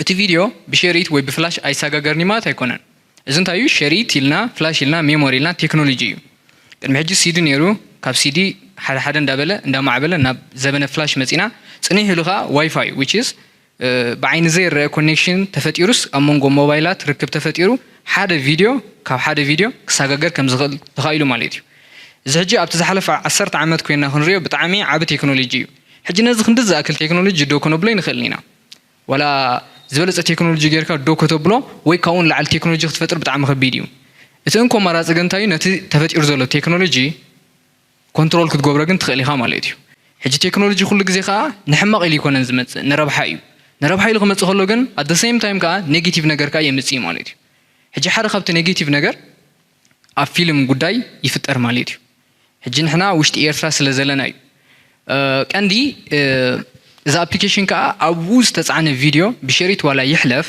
እቲ ቪድዮ ብሸሪት ወይ ብፍላሽ ኣይሰጋገርን እዩ ማለት ኣይኮነን። እዚ እንታይ እዩ? ሸሪት ኢልና ፍላሽ ኢልና ሜሞሪ ኢልና ቴክኖሎጂ እዩ። ቅድሚ ሕጂ ሲዲ ነይሩ፣ ካብ ሲዲ ሓደ ሓደ እንዳበለ እንዳማዕበለ ናብ ዘበነ ፍላሽ መፂና፣ ፅንሕ ኢሉ ከዓ ዋይፋይ which is ብዓይኒ ዘይረአ ኮኔክሽን ተፈጢሩስ ኣብ መንጎ ሞባይላት ርክብ ተፈጢሩ ሓደ ቪድዮ ካብ ሓደ ቪድዮ ክሰጋገር ከም ዝኽእል ተኻኢሉ ማለት እዩ። እዚ ሕጂ ኣብቲ ዝሓለፈ ዓሰርተ ዓመት ኮይና ክንሪኦ ብጣዕሚ ዓቢ ቴክኖሎጂ እዩ። ሕጂ ነዚ ክንዲ ዝኣክል ቴክኖሎጂ ዶ ከነብሎ ይንኽእልን ኢና? ዋላ ዝበለጸ ቴክኖሎጂ ጌርካ ዶ ከተብሎ ወይ ካብኡ ንላዕሊ ቴክኖሎጂ ክትፈጥር ብጣዕሚ ከቢድ እዩ። እቲ እንኮ ኣማራጺ ግን እንታይ እዩ? ነቲ ተፈጢሩ ዘሎ ቴክኖሎጂ ኮንትሮል ክትገብሮ ግን ትኽእል ኢኻ ማለት እዩ። ሕጂ ቴክኖሎጂ ኩሉ ግዜ ከኣ ንሕማቕ ኢሉ ይኮነን ዝመጽእ፣ ንረብሓ እዩ። ንረብሓ ኢሉ ክመጽእ ከሎ ግን ኣት ሰም ታይም ከኣ ኔጌቲቭ ነገር ከኣ የምጽእ እዩ ማለት እዩ። ሕጂ ሓደ ካብቲ ኔጌቲቭ ነገር ኣብ ፊልም ጉዳይ ይፍጠር ማለት እዩ። ሕጂ ንሕና ውሽጢ ኤርትራ ስለ ዘለና እዩ። ቀንዲ እዚ ኣፕሊኬሽን ከኣ ኣብኡ ዝተጻዕነ ቪድዮ ብሸሪት ዋላ ይሕለፍ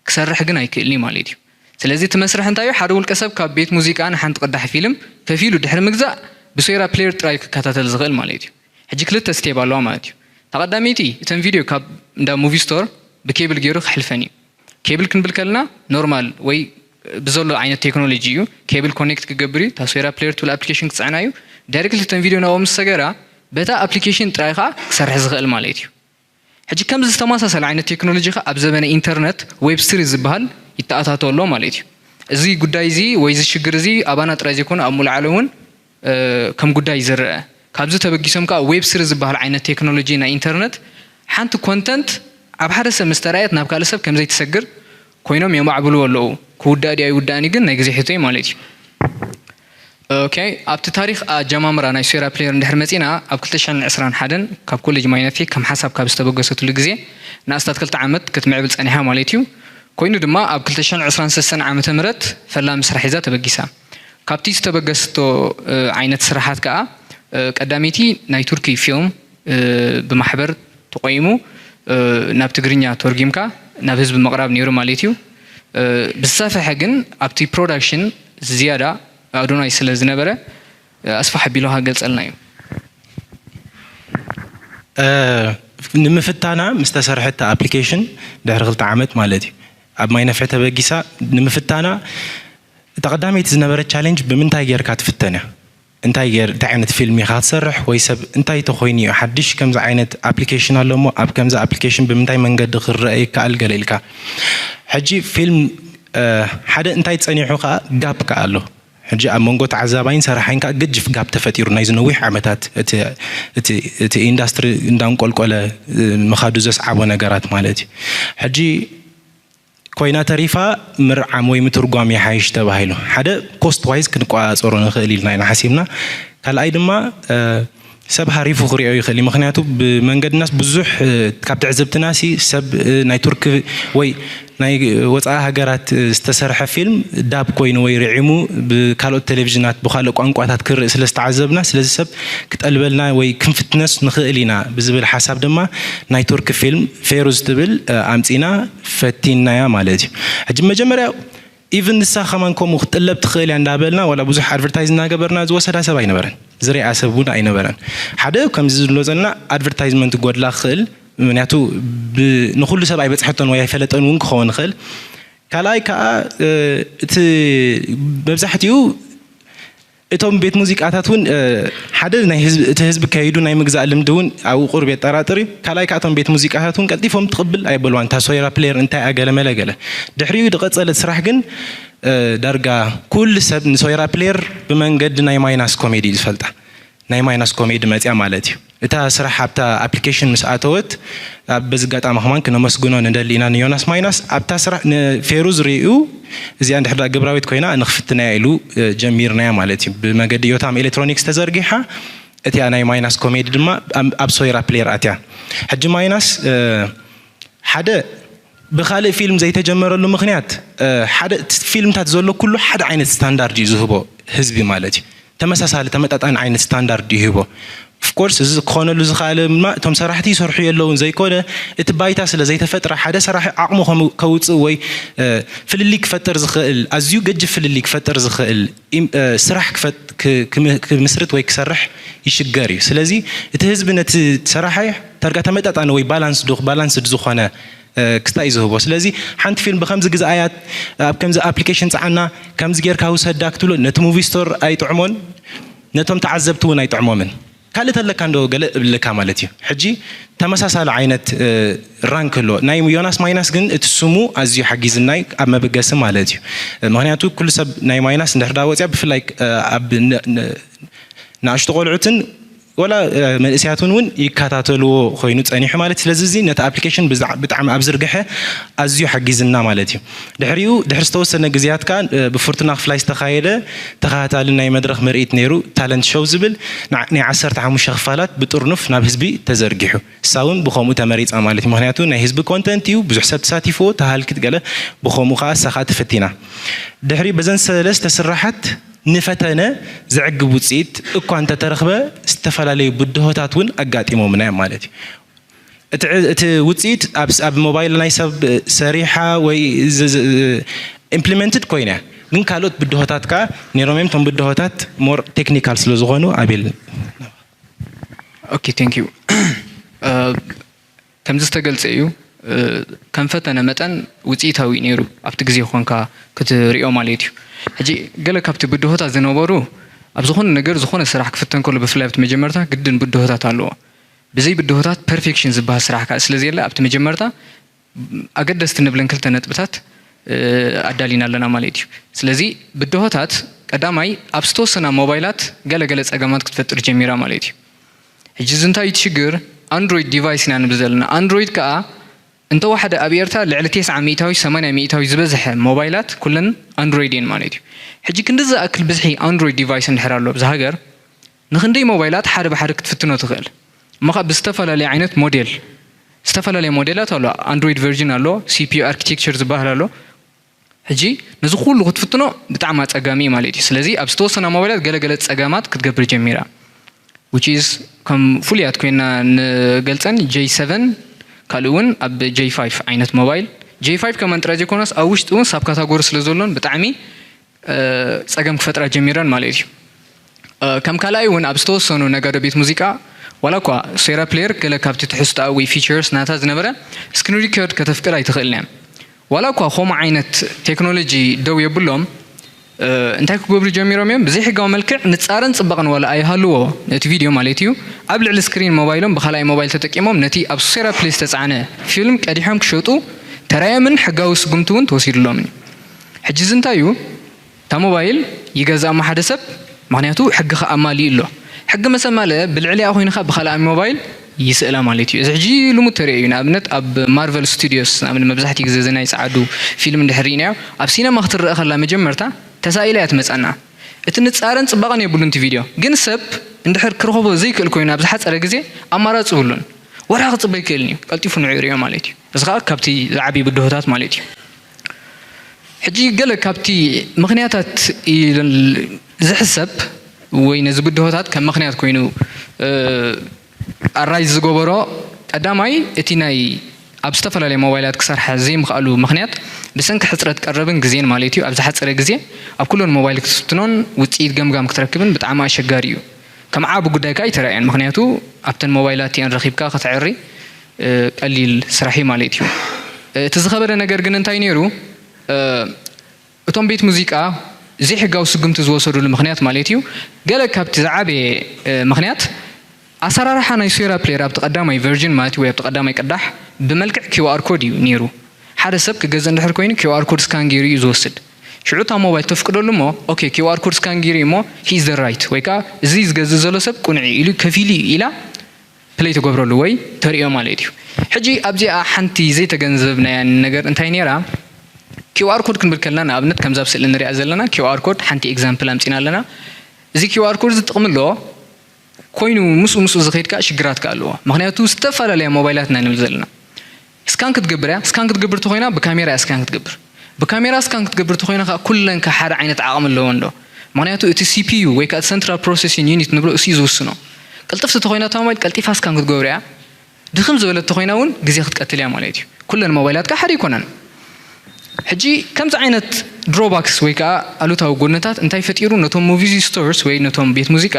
ክሰርሕ ግን ኣይክእልን እዩ ማለት እዩ። ስለዚ እቲ መስርሕ እንታይ እዩ? ሓደ ውልቀ ሰብ ካብ ቤት ሙዚቃ ንሓንቲ ቅዳሕ ፊልም ከፊሉ ድሕሪ ምግዛእ ብሶይራ ፕሌየር ጥራይ ክከታተል ዝኽእል ማለት እዩ። ሕጂ ክልተ ስቴፕ ኣለዋ ማለት እዩ። ተቐዳመይቲ እተን ቪድዮ ካብ እንዳ ሙቪ ስቶር ብኬብል ገይሩ ክሕልፈን እዩ። ኬብል ክንብል ከለና ኖርማል ወይ ብዘሎ ዓይነት ቴክኖሎጂ እዩ። ኬብል ኮኔክት ክገብር እዩ። እታ ሶይራ ፕሌየር ትብል ኣፕሊኬሽን ክፅዕና እዩ። ዳይሬክትሊ እተን ቪድዮ ናብኡ ምስ ሰገራ በታ ኣፕሊኬሽን ጥራይ ከዓ ክሰርሕ ዝኽእል ማለት እዩ። ሕጂ ከምዚ ዝተመሳሰለ ዓይነት ቴክኖሎጂ ከ ኣብ ዘበነ ኢንተርነት ዌብ ስሪ ዝበሃል ይተኣታቶ ኣሎ ማለት እዩ። እዚ ጉዳይ እዚ ወይ እዚ ሽግር እዚ ኣባና ጥራይ ዘይኮነ ኣብ ሙሉእ ዓለም እውን ከም ጉዳይ ዝረአ። ካብዚ ተበጊሶም ከኣ ዌብ ስሪ ዝበሃል ዓይነት ቴክኖሎጂ ናይ ኢንተርነት ሓንቲ ኮንተንት ኣብ ሓደ ሰብ ምስ ተራእየት ናብ ካልእ ሰብ ከም ዘይትሰግር ኮይኖም የማዕብልዎ ኣለዉ። ክውዳእ ድዩ ኣይውዳእን እዩ ግን ናይ ግዜ ሕቶ እዩ ማለት እዩ። ኦኬ፣ ኣብቲ ታሪኽ ኣጀማምራ ናይ ሶይራ ፕሌየር እንድሕር መጺና፣ ኣብ ክልተ ሽሕን ዕስራን ሓደን ካብ ኮሌጅ ማይነፊ ከም ሓሳብ ካብ ዝተበገሰትሉ ግዜ ንኣስታት ክልተ ዓመት ክትምዕብል ጸኒሓ ማለት እዩ። ኮይኑ ድማ ኣብ ክልተ ሽሕን ዕስራን ሰለስተን ዓመተ ምህረት ፈላሚ ስራሕ ሒዛ ተበጊሳ። ካብቲ ዝተበገሰቶ ዓይነት ስራሓት ከኣ ቀዳመይቲ ናይ ቱርኪ ፊልም ብማሕበር ተቆይሙ ናብ ትግርኛ ተርጊምካ ናብ ህዝቢ ምቕራብ ነይሩ ማለት እዩ። ብዝሰፈሐ ግን ኣብቲ ፕሮዳክሽን ዝያዳ ኣዶናይ ስለ ዝነበረ ኣስፋሕ ኣቢሉ ክገልጸልና እዩ። ንምፍታና ምስ ተሰርሐት ኣፕሊኬሽን ድሕሪ ክልተ ዓመት ማለት እዩ ኣብ ማይ ነፍሒ ተበጊሳ ንምፍታና እታ ቀዳመይቲ ዝነበረ ቻሌንጅ ብምንታይ ጌርካ ትፍተን እያ እንታይ ጌር እንታይ ዓይነት ፊልም ኢኻ ክትሰርሕ ወይ ሰብ እንታይ ተኮይኑ እዩ ሓድሽ ከምዚ ዓይነት ኣፕሊኬሽን ኣሎ እሞ ኣብ ከምዚ ኣፕሊኬሽን ብምንታይ መንገዲ ክረአ ይከኣል ገለ ኢልካ ሕጂ ፊልም ሓደ እንታይ ጸኒሑ ከዓ ጋፕ ከዓ ኣሎ ሕጂ ኣብ መንጎ ተዓዛባይን ሰራሓይን ከዓ ገጅፍ ጋፕ ተፈጢሩ ናይዚ ነዊሕ ዓመታት እቲ ኢንዳስትሪ እንዳንቆልቆለ ምኻዱ ዘስዓቦ ነገራት ማለት እዩ ሕጂ ኮይና ተሪፋ ምርዓም ወይ ምትርጓም ይሓይሽ ተባሂሉ ሓደ ኮስት ዋይዝ ክንቋፀሮ ንኽእል ኢልና ኢና ሓሲብና ካልኣይ ድማ ሰብ ሃሪፉ ክሪኦ ይኽእል እዩ ምክንያቱ ብመንገድናስ ብዙሕ ካብ ትዕዝብትና ሲ ሰብ ናይ ቱርክ ወይ ናይ ወፃኢ ሃገራት ዝተሰርሐ ፊልም ዳብ ኮይኑ ወይ ርዒሙ ብካልኦት ቴሌቪዥናት ብካልእ ቋንቋታት ክርኢ ስለ ዝተዓዘብና ስለዚ ሰብ ክጠልበልና ወይ ክንፍትነስ ንኽእል ኢና ብዝብል ሓሳብ ድማ ናይ ቱርክ ፊልም ፌሩዝ ትብል ኣምፂና ፈቲንናያ ማለት እዩ ሕጂ መጀመርያ ኢቭን ንሳ ከማን ከምኡ ክትጥለብ ትኽእል እያ እንዳበልና ዋላ ብዙሕ ኣድቨርታይዝ እናገበርና ዝወሰዳ ሰብ ኣይነበረን ዝሪኣ ሰብ እውን ኣይነበረን ሓደ ከምዚ ዝብሎ ዘለና ኣድቨርታይዝመንት ጎድላ ክኽእል ምክንያቱ ንኩሉ ሰብ ኣይበፅሐቶን ወይ ኣይፈለጠን እውን ክኸውን ይኽእል ካልኣይ ከዓ እቲ መብዛሕትኡ እቶም ቤት ሙዚቃታት እውን ሓደ እቲ ህዝቢ ከይዱ ናይ ምግዛእ ልምዲ እውን ኣብኡ ቁሩብ የጠራጥር እዩ ካልኣይ ከዓ እቶም ቤት ሙዚቃታት እውን ቀልጢፎም ትቕብል ኣይበልዋን እታ ሶይራ ፕሌየር እንታይ ኣገለመለ ገለ ድሕሪኡ ዝቐፀለት ስራሕ ግን ዳርጋ ኩሉ ሰብ ንሶይራ ፕሌየር ብመንገዲ ናይ ማይናስ ኮሜዲ እዩ ዝፈልጣ ናይ ማይናስ ኮሜዲ መፅያ ማለት እዩ እታ ስራሕ ኣብታ ኣፕሊኬሽን ምስ ኣተወት በዚ ኣጋጣሚ ከማን ክነመስግኖ ንደሊ ኢና ንዮናስ ማይናስ ኣብታ ስራሕ ንፌሩዝ ርእዩ እዚኣ እንድሕር ግብራዊት ኮይና ንክፍትናያ ኢሉ ጀሚርናያ ማለት እዩ ብመገዲ ዮታም ኤሌክትሮኒክስ ተዘርጊሓ እቲያ ናይ ማይናስ ኮሜዲ ድማ ኣብ ሶይራ ፕሌየር ኣትያ ሕጂ ማይናስ ሓደ ብካልእ ፊልም ዘይተጀመረሉ ምክንያት ሓደ ፊልምታት ዘሎ ኩሉ ሓደ ዓይነት ስታንዳርድ እዩ ዝህቦ ህዝቢ ማለት እዩ ተመሳሳሊ ተመጣጣኒ ዓይነት ስታንዳርድ ይህቦ ኦፍኮርስ እዚ ክኾነሉ ዝኽኣለ ድማ እቶም ሰራሕቲ ይሰርሑ የለውን ዘይኮነ እቲ ባይታ ስለ ዘይተፈጥረ ሓደ ሰራሒ ዓቕሙ ከውፅእ ወይ ፍልልይ ክፈጥር ዝኽእል ኣዝዩ ገጅፍ ፍልልይ ክፈጥር ዝኽእል ስራሕ ክምስርት ወይ ክሰርሕ ይሽገር እዩ ስለዚ እቲ ህዝቢ ነቲ ሰራሒ ተርጋ ተመጣጣኒ ወይ ባላንስ ዶ ባላንስድ ዝኾነ ክስታይ ዝህቦ ስለዚ ሓንቲ ፊልም ብከምዚ ግዛኣያ ኣብ ከምዚ ኣፕሊኬሽን ፃዓና ከምዚ ጌርካ ውሰዳ ክትብሎ ነቲ ሙቪ ስቶር ኣይጥዕሞን ነቶም ተዓዘብቲ እውን ኣይጥዕሞምን ካልእ ተለካ እንዶ ገለ እብልካ ማለት እዩ ሕጂ ተመሳሳሊ ዓይነት ራንክ ኣሎ ናይ ዮናስ ማይናስ ግን እቲ ስሙ ኣዝዩ ሓጊዝናይ ኣብ መበገሲ ማለት እዩ ምክንያቱ ኩሉ ሰብ ናይ ማይናስ እንድሕር ዳ ወፅያ ብፍላይ ኣብ ንኣሽቱ ቆልዑትን ወላ መንእስያትን እውን ይከታተልዎ ኮይኑ ጸኒሑ ማለት። ስለዚ እዚ ነቲ ኣፕሊኬሽን ብጣዕሚ ኣብ ዝርግሐ ኣዝዩ ሓጊዝና ማለት እዩ። ድሕሪኡ ድሕሪ ዝተወሰነ ግዜያት ከዓ ብፍርቱና ክፍላይ ዝተኻየደ ተኸታታሊ ናይ መድረኽ ምርኢት ነይሩ፣ ታለንት ሾው ዝብል ናይ ዓሰርተ ሓሙሽተ ክፋላት ብጥርኑፍ ናብ ህዝቢ ተዘርጊሑ። እሳ እውን ብኸምኡ ተመሪፃ ማለት እዩ። ምክንያቱ ናይ ህዝቢ ኮንተንት እዩ፣ ብዙሕ ሰብ ተሳቲፍዎ፣ ተሃልኪት ገለ ብኸምኡ ከዓ እሳ ከዓ ተፈቲና። ድሕሪ በዘን ሰለስተ ስራሓት ንፈተነ ዘዕግብ ውፅኢት እኳ እንተተረኽበ ዝተፈላለዩ ብድሆታት እውን ኣጋጢሞምና እዮም ማለት እዩ። እቲ ውፅኢት ኣብ ሞባይል ናይ ሰብ ሰሪሓ ወይ ኢምፕሊመንትድ ኮይና፣ ግን ካልኦት ብድሆታት ከዓ ነይሮም እዮም። እቶም ብድሆታት ሞር ቴክኒካል ስለዝኾኑ ኣቤል። Okay, thank you። ከምዚ ዝተገልፀ እዩ። ከም ፈተነ መጠን ውፅኢታዊ ነይሩ ኣብቲ ግዜ ኮንካ ክትሪኦ ማለት እዩ። ሕጂ ገለ ካብቲ ብድሆታት ዝነበሩ ኣብ ዝኾነ ነገር ዝኾነ ስራሕ ክፍተን ከሎ ብፍላይ ኣብቲ መጀመርታ ግድን ብድሆታት ኣለዎ። ብዘይ ብድሆታት ፐርፌክሽን ዝበሃል ስራሕ ከዓ ስለዘየለ ኣብቲ መጀመርታ ኣገደስቲ ንብለን ክልተ ነጥብታት ኣዳሊና ኣለና ማለት እዩ። ስለዚ ብድሆታት ቀዳማይ ኣብ ዝተወሰና ሞባይላት ገለገለ ፀገማት ክትፈጥር ጀሚራ ማለት እዩ። ሕጂ እዚ እንታይ እዩ እቲ ሽግር? ኣንድሮይድ ዲቫይስ ኢና ንብል ዘለና። ኣንድሮይድ ከዓ እንተወሓደ ኣብ ኤርትራ ልዕሊ ተስዓ ሚእታዊ ሰማንያ ሚእታዊ ዝበዝሐ ሞባይላት ኩለን ኣንድሮይድ እየን ማለት እዩ። ሕጂ ክንዲ ዝኣክል ብዝሒ ኣንድሮይድ ዲቫይስ እንድሕር ኣሎ ኣብዚ ሃገር ንክንደይ ሞባይላት ሓደ ብሓደ ክትፍትኖ ትኽእል? እሞ ከዓ ብዝተፈላለየ ዓይነት ሞዴል ዝተፈላለየ ሞዴላት ኣሎ። ኣንድሮይድ ቨርዥን ኣሎ፣ ሲፒዩ ኣርኪቴክቸር ዝበሃል ኣሎ። ሕጂ ነዚ ኩሉ ክትፍትኖ ብጣዕሚ ኣፀጋሚ እዩ ማለት እዩ። ስለዚ ኣብ ዝተወሰና ሞባይላት ገለገለ ፀገማት ክትገብር ጀሚራ። Which is ከም ፍሉያት ኮይና ንገልፀን ጄ ሰቨን ካልእ እውን ኣብ ጄ ፋይቭ ዓይነት ሞባይል ጄ ፋይቭ ከማን ጥራይ ዘይኮነስ ኣብ ውሽጢ እውን ሳብ ካታጎሪ ስለ ዘሎን ብጣዕሚ ፀገም ክፈጥራ ጀሚረን ማለት እዩ። ከም ካልኣይ እውን ኣብ ዝተወሰኑ ነጋዶ ቤት ሙዚቃ ዋላ እኳ ሶራ ፕሌየር ገለ ካብቲ ትሕዝቶኣ ወይ ፊቸርስ ናታ ዝነበረ ስክሪን ሪከርድ ከተፍቅድ ኣይትኽእልን እያ። ዋላ እኳ ከምኡ ዓይነት ቴክኖሎጂ ደው የብሎም እንታይ ክገብሩ ጀሚሮም እዮም? ብዘይሕጋዊ መልክዕ ንፃረን ፅባቐን ዋላ ኣይሃልዎ ነቲ ቪድዮ ማለት እዩ ኣብ ልዕሊ ስክሪን ሞባይሎም ብካልኣይ ሞባይል ተጠቂሞም ነቲ ኣብ ሶራ ፕሌይ ዝተፃዕነ ፊልም ቀዲሖም ክሸጡ ተራዮምን ሕጋዊ ስጉምቲ እውን ተወሲድሎምን እዩ። ሕጂ እዚ እንታይ እዩ? እታ ሞባይል ይገዝኣ እሞ ሓደ ሰብ ምኽንያቱ ሕጊ ከኣማልእ ኣሎ። ሕጊ መሰማለ ብልዕሊኣ ኮይንኻ ብኻልኣ ሞባይል ይስእላ ማለት እዩ። እዚ ሕጂ ልሙድ ተሪኦ እዩ። ንኣብነት ኣብ ማርቨል ስቱዲዮስ ንኣብነት መብዛሕትኡ ግዜ እዚ ናይ ጸዓዱ ፊልም እንድሕር ርኢናዮ ኣብ ሲነማ ክትረአ ከላ መጀመርታ ተሳኢላ እያ ትመጸና። እቲ ንጻረን ጽባቐን የብሉን እቲ ቪድዮ። ግን ሰብ እንድሕር ክረኽቦ ዘይክእል ኮይኑ ኣብ ዝሓጸረ ግዜ ኣማራጺ የብሉን። ወርሒ ክጽበ ኣይክእልን እዩ። ቀልጢፉ ንዑ ይሪኦ ማለት እዩ። እዚ ከዓ ካብቲ ዝዓብዩ ብድሆታት ማለት እዩ። ሕጂ ገለ ካብቲ ምኽንያታት ዝሕሰብ ወይ ነዚ ብድሆታት ከም ምኽንያት ኮይኑ ኣራይዝ ዝገበሮ ቀዳማይ እቲ ናይ ኣብ ዝተፈላለየ ሞባይላት ክሰርሓ ዘይምኽኣሉ ምኽንያት ብሰንኪ ሕፅረት ቀረብን ግዜን ማለት እዩ። ኣብ ዝሓፀረ ግዜ ኣብ ኩለን ሞባይል ክትፍትኖን ውፅኢት ገምጋም ክትረክብን ብጣዕሚ ኣሸጋሪ እዩ። ከም ዓቢ ጉዳይ ከዓ ኣይተራእየን። ምኽንያቱ ኣብተን ሞባይላት እቲአን ረኺብካ ከተዕሪ ቀሊል ስራሕ እዩ ማለት እዩ። እቲ ዝኸበደ ነገር ግን እንታይ ነይሩ? እቶም ቤት ሙዚቃ ዘይሕጋዊ ስጉምቲ ዝወሰዱሉ ምኽንያት ማለት እዩ። ገለ ካብቲ ዝዓበየ ምኽንያት ኣሰራርሓ ናይ ሶራ ፕሌየር ኣብቲ ቀዳማይ ቨርዥን ማለት ወይ ኣብቲ ቀዳማይ ቅዳሕ ብመልክዕ ኪውኣር ኮድ እዩ ነይሩ። ሓደ ሰብ ክገዝእ እንድሕር ኮይኑ ኪውኣር ኮድ ስካን ገይሩ እዩ ዝወስድ። ሽዑ እታ ሞባይል ተፍቅደሉ እሞ ኦኬ ኪውኣር ኮድ ስካን ገይሩ እዩ እሞ he is the right ወይ ከዓ እዚ ዝገዝእ ዘሎ ሰብ ቅኑዕ እዩ ኢሉ ከፊሉ እዩ ኢላ ፕለይ ትገብረሉ ወይ ተርእዮ ማለት እዩ። ሕጂ ኣብዚኣ ሓንቲ ዘይተገንዘብናያ ነገር እንታይ ነይራ? ኪውኣር ኮድ ክንብል ከለና ንኣብነት ከምዛ ኣብ ስእሊ ንሪኣ ዘለና ኪውኣር ኮድ ሓንቲ ኤግዛምፕል ኣምፂና ኣለና። እዚ ኪውኣር ኮድ እዚ ጥቕሚ ኣለዎ ኮይኑ ምስኡ ምስኡ ዝኸይድ ከዓ ሽግራት ከዓ ኣለዎ። ምክንያቱ ዝተፈላለያ ሞባይላት ኢና ንብል ዘለና። ስካን ክትገብር እያ። ስካን ክትገብር ተኮይና ብካሜራ እያ ስካን ክትገብር። ብካሜራ ስካን ክትገብር ተኮይና ከዓ ኩለን ከዓ ሓደ ዓይነት ዓቕሚ ኣለወን ዶ? ምክንያቱ እቲ ሲ ፒ ዩ ወይ ከዓ ሰንትራል ፕሮሰሲንግ ዩኒት ንብሎ እሱ እዩ ዝውስኖ። ቅልጥፍቲ ተኮይና እታ ሞባይል ቀልጢፋ ስካን ክትገብር እያ። ድኽም ዝበለት ተኮይና እውን ግዜ ክትቀትል እያ ማለት እዩ። ኩለን ሞባይላት ከዓ ሓደ ኣይኮናን። ሕጂ ከምዚ ዓይነት ድሮባክስ ወይ ከዓ ኣሉታዊ ጎነታት እንታይ ፈጢሩ? ነቶም ሙቪ ስቶርስ ወይ ነቶም ቤት ሙዚቃ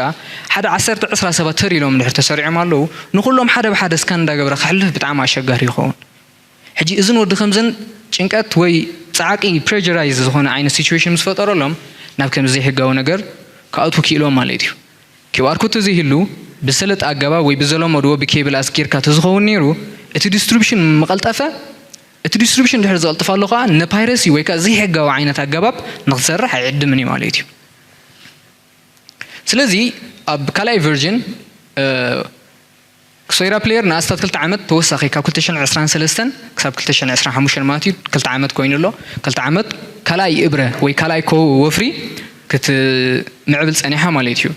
ሓደ ዓሰርተ ዕስራ ሰባት ተር ኢሎም እንድሕር ተሰሪዖም ኣለዉ ንኩሎም ሓደ ብሓደ ስካን እንዳገበረ ከሕልፍ ብጣዕሚ ኣሸጋሪ ይኸውን። ሕጂ እዝን ወዲ ከምዝን ጭንቀት ወይ ፃዕቂ ፕሬጀራይዝ ዝኾነ ዓይነት ሲቹዌሽን ምስ ፈጠረሎም ናብ ከምዚ ዘይሕጋዊ ነገር ክኣትዉ ክኢሎም ማለት እዩ። ኪውኣር ኮድ ተዘይህሉ ብዝሰለጠ ኣገባብ ወይ ብዘለመድዎ ብኬብል ኣስጊርካ ተዝኸውን ነይሩ እቲ ዲስትሪቡሽን ምቐልጠፈ። እቲ ዲስትሪቡሽን ድሕሪ ዝቐልጥፍ ኣሎ ከዓ ንፓይረሲ ወይ ከዓ ዘይሕጋዊ ዓይነት ኣገባብ ንክትሰርሕ ኣይዕድምን እዩ ማለት እዩ። ስለዚ ኣብ ካልኣይ ቨርዥን ሶይራ ፕሌየር ንኣስታት ክልተ ዓመት ተወሳኺ ካብ ክልተ ሽሕን ዕስራን ሰለስተን ክሳብ ክልተ ሽሕን ዕስራን ሓሙሽተን ማለት እዩ፣ ክልተ ዓመት ኮይኑ ኣሎ። ክልተ ዓመት ካልኣይ እብረ ወይ ካልኣይ ኮ ወፍሪ ክትምዕብል ጸኒሓ ማለት እዩ።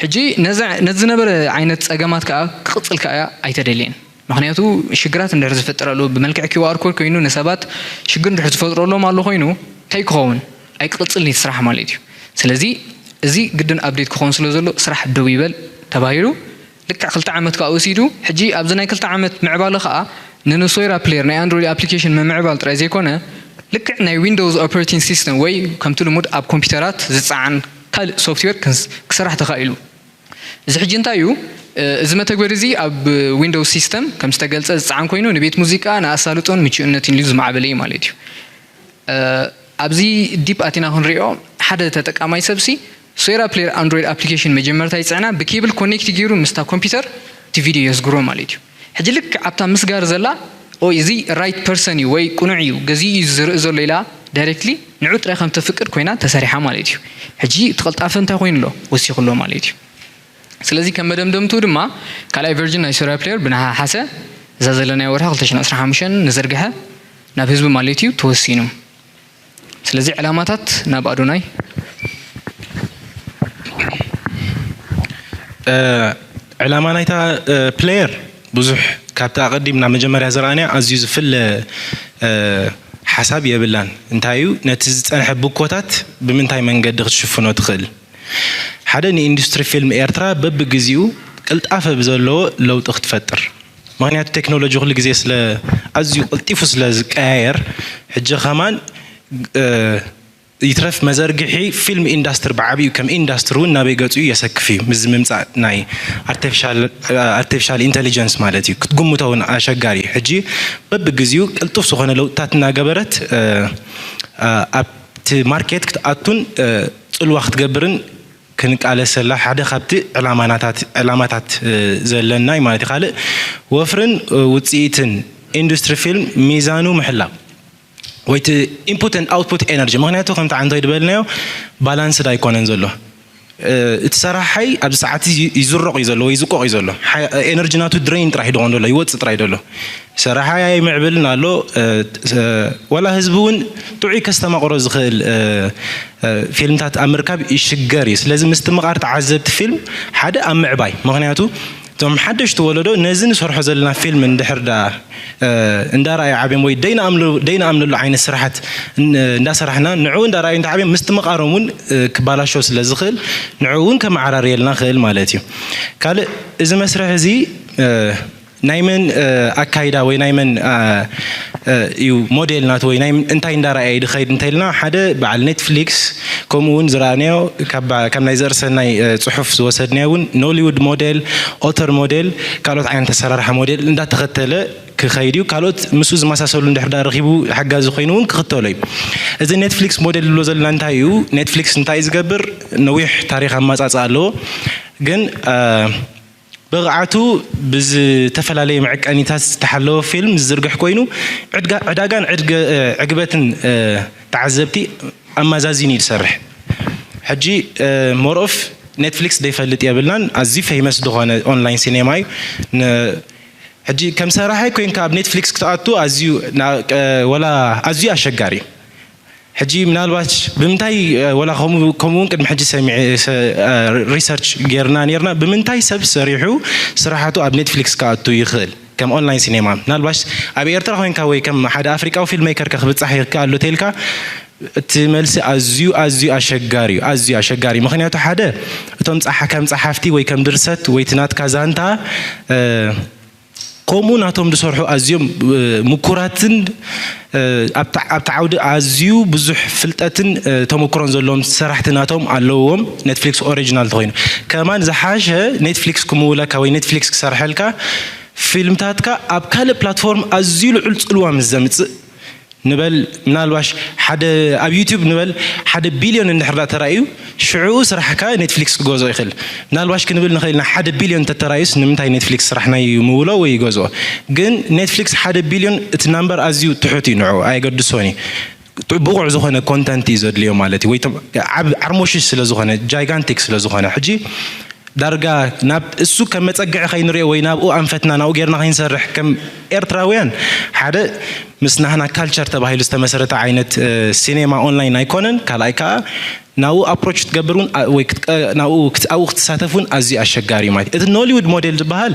ሕጂ ነዚ ዝነበረ ዓይነት ጸገማት ከኣ ክቕጽል ከኣ ኣይተደልየን። ምክንያቱ ሽግራት እንድሕር ዝፈጠረሉ ብመልክዕ ኪውኣር ኮድ ኮይኑ ንሰባት ሽግር እንድሕር ዝፈጥረሎም ኣሎ ኮይኑ እንታይ ክኸውን ኣይክቕጽልን እዩ ስራሕ ማለት እዩ። ስለዚ እዚ ግድን ኣፕዴት ክኸውን ስለ ዘሎ ስራሕ ደው ይበል ተባሂሉ። ልክዕ ክልተ ዓመት ከዓ ወሲዱ። ሕጂ ኣብዚ ናይ ክልተ ዓመት ምዕባለ ከዓ ንንሶይራ ፕሌየር ናይ ኣንድሮይድ ኣፕሊኬሽን ምምዕባል ጥራይ ዘይኮነ ልክዕ ናይ ዊንዶውስ ኦፐሬቲንግ ሲስተም ወይ ከምቲ ልሙድ ኣብ ኮምፒውተራት ዝፀዓን ካልእ ሶፍትዌር ክሰርሕ ተኻኢሉ። እዚ ሕጂ እንታይ እዩ? እዚ መተግበሪ እዚ ኣብ ዊንዶውስ ሲስተም ከም ዝተገልጸ ዝጸዓን ኮይኑ ንቤት ሙዚቃ ንኣሳልጦን ምቹእነትን ኢሉ ዝማዕበለ እዩ ማለት እዩ። ኣብዚ ዲፕ ኣቲና ክንሪኦ ሓደ ተጠቃማይ ሰብሲ ሶይራ ፕሌየር ኣንድሮይድ ኣፕሊኬሽን መጀመርታ ይጽዕና ብኬብል ኮኔክት ገይሩ ምስታ ኮምፒውተር እቲ ቪድዮ የስግሮ ማለት እዩ። ሕጂ ልክዕ ኣብታ ምስጋር ዘላ ኦ እዚ ራይት ፐርሰን እዩ ወይ ቅኑዕ እዩ ገዚኡ እዩ ዝርኢ ዘሎ ኢላ ዳይሬክትሊ ንዑ ጥራይ ከም ተፍቅድ ኮይና ተሰሪሓ ማለት እዩ። ሕጂ እቲ ቅልጣፈ እንታይ ኮይኑ ኣሎ ወሲኹ ኣሎ ማለት እዩ። ስለዚ ከም መደምደምቱ ድማ ካልኣይ ቨርጅን ናይ ሶይራ ፕሌየር ብነሓሓሰ እዛ ዘለናዮ ወርሒ ክልተ ሽሕን ዕስራን ሓሙሽተን ንዝርግሐ ናብ ህዝቢ ማለት እዩ ተወሲኑ። ስለዚ ዕላማታት ናብ ኣዶናይ። ዕላማ ናይታ ፕሌየር ብዙሕ ካብቲ ኣቐዲምና መጀመርያ ዝረኣናዮ ኣዝዩ ዝፍለ ሓሳብ የብላን። እንታይ እዩ ነቲ ዝጸንሐ ብኮታት ብምንታይ መንገዲ ክትሽፍኖ ትኽእል? ሓደ ንኢንዱስትሪ ፊልም ኤርትራ በብግዚኡ ቅልጣፈ ብዘለዎ ለውጢ ክትፈጥር። ምክንያቱ ቴክኖሎጂ ኩሉ ግዜ ስለ ኣዝዩ ቀልጢፉ ስለ ዝቀያየር ሕጂ ከማን ይትረፍ መዘርግሒ ፊልም ኢንዳስትሪ ብዓብዩ ከም ኢንዳስትሪ እውን ናበይ ገጹ እዩ የሰክፍ እዩ። ምስዚ ምምጻእ ናይ ኣርቲፊሻል ኢንቴሊጀንስ ማለት እዩ ክትግምቶ እውን ኣሸጋሪ እዩ። ሕጂ በብግዚኡ ቅልጡፍ ዝኾነ ለውጥታት እናገበረት ኣብቲ ማርኬት ክትኣቱን ጽልዋ ክትገብርን ክንቃለሰላ ሓደ ካብቲ ዕላማናታት ዕላማታት ዘለናይ ማለት እዩ። ካልእ ወፍርን ውፅኢትን ኢንዱስትሪ ፊልም ሚዛኑ ምሕላው ወይ እቲ input and output energy ምክንያቱ ከምቲ ዓንቶይ ዝበልናዮ ባላንስድ ኣይኮነን ዘሎ። እቲ ሰራሓይ ኣብዚ ሰዓት ይዝረቕ እዩ ዘሎ ወይ ይዝቆቕ እዩ ዘሎ። ኤነርጂ ናቱ ድሬን ጥራሕ ይደኾን ዘሎ ይወፅእ ጥራሕ እዩ ዘሎ። ሰራሓይ ኣይምዕብልን ኣሎ። ወላ ህዝቢ እውን ጥዑይ ከስተማቕሮ ዝኽእል ፊልምታት ኣብ ምርካብ ይሽገር እዩ። ስለዚ ምስትምቓር ተዓዘብቲ ፊልም ሓደ ኣብ ምዕባይ ምክንያቱ እቶም ሓደሽቲ ወለዶ ነዚ ንሰርሖ ዘለና ፊልም እንድሕር ዳ እንዳረኣዩ ዓብዮም ወይ ደይንኣምነሉ ዓይነት ስራሓት እንዳሰራሕና ንዕኡ እንዳረኣዩ እንተዓብዮም ምስትምቓሮም እውን ክባላሾ ስለ ዝኽእል ንዕኡ እውን ከመዓራርየልና ክእል ማለት እዩ። ካልእ እዚ መስርሕ እዚ ናይ መን ኣካይዳ ወይ ናይ መን እዩ ሞዴል ናቱ ወይ እንታይ እንዳረኣየ ድኸይድ እንተኢልና ሓደ በዓል ኔትፍሊክስ ከምኡ እውን ዝረኣናዮ ካብ ናይ ዘርእሰናይ ፅሑፍ ዝወሰድናዮ እውን ኖሊውድ ሞዴል ኦተር ሞዴል ካልኦት ዓይነት ኣሰራርሓ ሞዴል እንዳተኸተለ ክኸይድ እዩ። ካልኦት ምስኡ ዝመሳሰሉ እንድሕር ዳ ረኺቡ ሓጋዚ ኮይኑ እውን ክኽተሎ እዩ። እዚ ኔትፍሊክስ ሞዴል ዝብሎ ዘለና እንታይ እዩ? ኔትፍሊክስ እንታይ እዩ ዝገብር? ነዊሕ ታሪክ ኣማፃፅኣ ኣለዎ። ግን ብቕዓቱ ብዝተፈላለየ መዐቀኒታት ዝተሓለወ ፊልም ዝዝርግሕ ኮይኑ ዕዳጋን ዕግበትን ተዓዘብቲ ኣመዛዚኑ እዩ ዝሰርሕ። ሕጂ ሞር ኦፍ ኔትፍሊክስ ዘይፈልጥ የብልናን ኣዝዩ ፌመስ ዝኾነ ኦንላይን ሲኔማ እዩ። ሕጂ ከም ሰራሓይ ኮይንካ ኣብ ኔትፍሊክስ ክትኣቱ ኣዝዩ ወላ ኣዝዩ ኣሸጋሪ እዩ። ሕጂ ምናልባት ብምንታይ ወላ ከምኡ እውን ቅድሚ ሕጂ ሰሚዐ ሪሰርች ጌርና ኔርና ብምንታይ ሰብ ሰሪሑ ስራሓቱ ኣብ ኔትፍሊክስ ክኣቱ ይኽእል ከም ኦንላይን ሲኔማ ምናልባት ኣብ ኤርትራ ኮይንካ ወይ ከም ሓደ ኣፍሪቃዊ ፊልም ሜከር ከ ክብጻሕ ይከኣል ዶ ተልካ እቲ መልሲ ኣዝዩ ኣዝዩ ኣሸጋሪ እዩ ኣዝዩ ኣሸጋሪ ምክንያቱ ሓደ እቶም ከም ጸሓፍቲ ወይ ከም ድርሰት ወይ እቲ ናትካ ዛንታ ከምኡ ናቶም ዝሰርሑ ኣዝዮም ምኩራትን ኣብቲ ዓውዲ ኣዝዩ ብዙሕ ፍልጠትን ተመክሮን ዘለዎም ሰራሕቲ ናቶም ኣለውዎም። ኔትፍሊክስ ኦሪጂናል ተኮይኑ ከማን ዝሓሸ ኔትፍሊክስ ክምውለካ ወይ ኔትፍሊክስ ክሰርሐልካ ፊልምታትካ ኣብ ካልእ ፕላትፎርም ኣዝዩ ልዑል ፅልዋ ምስ ዘምፅእ ንበል ምናልባሽ ሓደ ኣብ ዩቲዩብ ንበል ሓደ ቢልዮን እንድሕር ዳ ተራእዩ ሽዑ ስራሕካ ኔትፍሊክስ ክገዝኦ ይኽእል። ምናልባሽ ክንብል ንኽእል ኢና ሓደ ቢልዮን እንተተራእዩስ ንምንታይ ኔትፍሊክስ ስራሕና ይምውሎ ወይ ይገዝኦ? ግን ኔትፍሊክስ ሓደ ቢልዮን እቲ ናምበር ኣዝዩ ትሑት እዩ ንዑ ኣየገድሶን እዩ። ብቑዕ ዝኾነ ኮንተንት እዩ ዘድልዮ ማለት እዩ። ወይ ዓርሞሽሽ ስለ ዝኾነ፣ ጃይጋንቲክ ስለ ዝኾነ፣ ሕጂ ዳርጋ ናብ እሱ ከም መጸግዒ ከይንሪኦ ወይ ናብኡ ኣንፈትና ናብኡ ጌርና ከይንሰርሕ፣ ከም ኤርትራውያን ሓደ ምስ ናህና ካልቸር ተባሂሉ ዝተመሰረተ ዓይነት ሲኔማ ኦንላይን ኣይኮነን። ካልኣይ ከዓ ናብኡ ኣፕሮች ክትገብር እውን ወይ ኣብኡ ክትሳተፍ እውን ኣዝዩ ኣሸጋሪ እዩ ማለት እዩ። እቲ ኖሊውድ ሞዴል ዝበሃል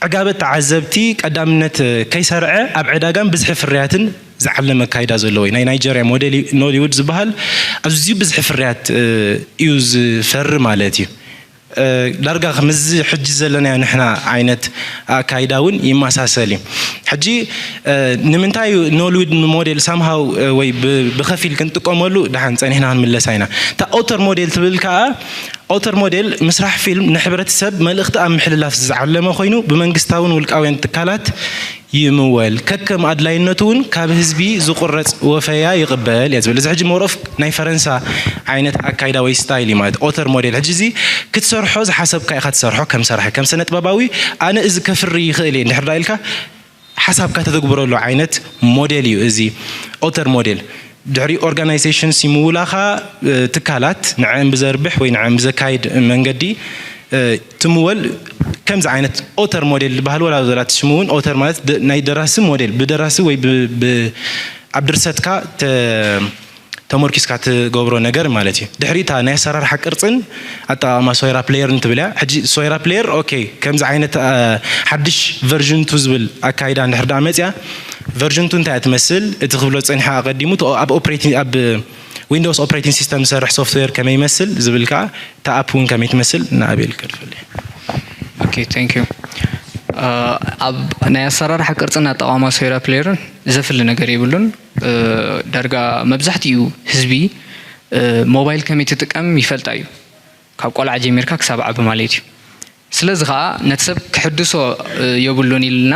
ዕጋበት ተዓዘብቲ ቀዳምነት ከይሰርዐ ኣብ ዕዳጋን ብዝሒ ፍርያትን ዝዓለመ ኣካይዳ ዘለዎ እዩ። ናይ ናይጀርያ ሞዴል ኖሊውድ ዝበሃል ኣዝዩ ብዝሒ ፍርያት እዩ ዝፈሪ ማለት እዩ። ዳርጋ ከምዚ ሕጂ ዘለናዮ ንሕና ዓይነት ኣካይዳ እውን ይመሳሰል እዩ። ሕጂ ንምንታይ እዩ ኖሊውድ ሞዴል ሳምሃው ወይ ብኸፊል ክንጥቀመሉ ደሓን ጸኒሕና ክንምለሳ ኢና። እታ ኦተር ሞዴል ትብል ከኣ ኦተር ሞዴል ምስራሕ ፊልም ንሕብረተሰብ መልእኽቲ ኣብ ምሕልላፍ ዝዓለመ ኮይኑ ብመንግስታውን ውልቃውያን ትካላት ይምወል። ከከም ኣድላይነቱ እውን ካብ ህዝቢ ዝቑረጽ ወፈያ ይቕበል እየ ዝብል። እዚ ሕጂ ሞር ኦፍ ናይ ፈረንሳ ዓይነት ኣካይዳ ወይ ስታይል እዩ ማለት ኦተር ሞዴል። ሕጂ እዚ ክትሰርሖ ዝሓሰብካ ኢኻ ትሰርሖ ከም ሰራሒ፣ ከም ስነ ጥበባዊ ኣነ እዚ ከፍሪ ይኽእል እየ እንድሕር ዳ ኢልካ ሓሳብካ ተተግብረሉ ዓይነት ሞዴል እዩ እዚ ኦተር ሞዴል። ድሕሪ ኦርጋናይዜሽንስ ይምውላኻ ትካላት ንዕን ብዘርብሕ ወይ ንዕን ብዘካይድ መንገዲ ትምወል። ከምዚ ዓይነት ኦተር ሞዴል ዝበሃል ወላ ዘላት ሽሙ እውን ኦተር ማለት ናይ ደራሲ ሞዴል ብደራሲ ወይ ኣብ ድርሰትካ ተመርኪስካ ትገብሮ ነገር ማለት እዩ። ድሕሪ እታ ናይ ኣሰራርሓ ቅርፅን ኣጠቃቅማ ሶይራ ፕሌየርን ትብል እያ። ሕጂ ሶይራ ፕሌየር ኦኬ ከምዚ ዓይነት ሓድሽ ቨርዥን ቱ ዝብል ኣካይዳ እንድሕር ዳ መፅያ ቨርዥን ቱ እንታይ እያ ትመስል፣ እቲ ክብሎ ፀኒሐ ኣቀዲሙ ኣብ ኦፕሬቲንግ ኣብ ዊንዶውስ ኦፕሬቲንግ ሲስተም ዝሰርሕ ሶፍትዌር ከመይ ይመስል ዝብል ከዓ እታ ኣፕ እውን ከመይ ትመስል ንኣቤል ከድፈል። ኦኬ thank you። ኣብ ናይ ኣሰራርሓ ቅርፅን ኣጠቃቅማ ሶይራ ፕሌየርን ዘፍሊ ነገር የብሉን። ዳርጋ መብዛሕትኡ ህዝቢ ሞባይል ከመይ ትጥቀም ይፈልጣ እዩ፣ ካብ ቆልዓ ጀሚርካ ክሳብ ዓቢ ማለት እዩ። ስለዚ ከዓ ነቲ ሰብ ክሕድሶ የብሉን ኢልና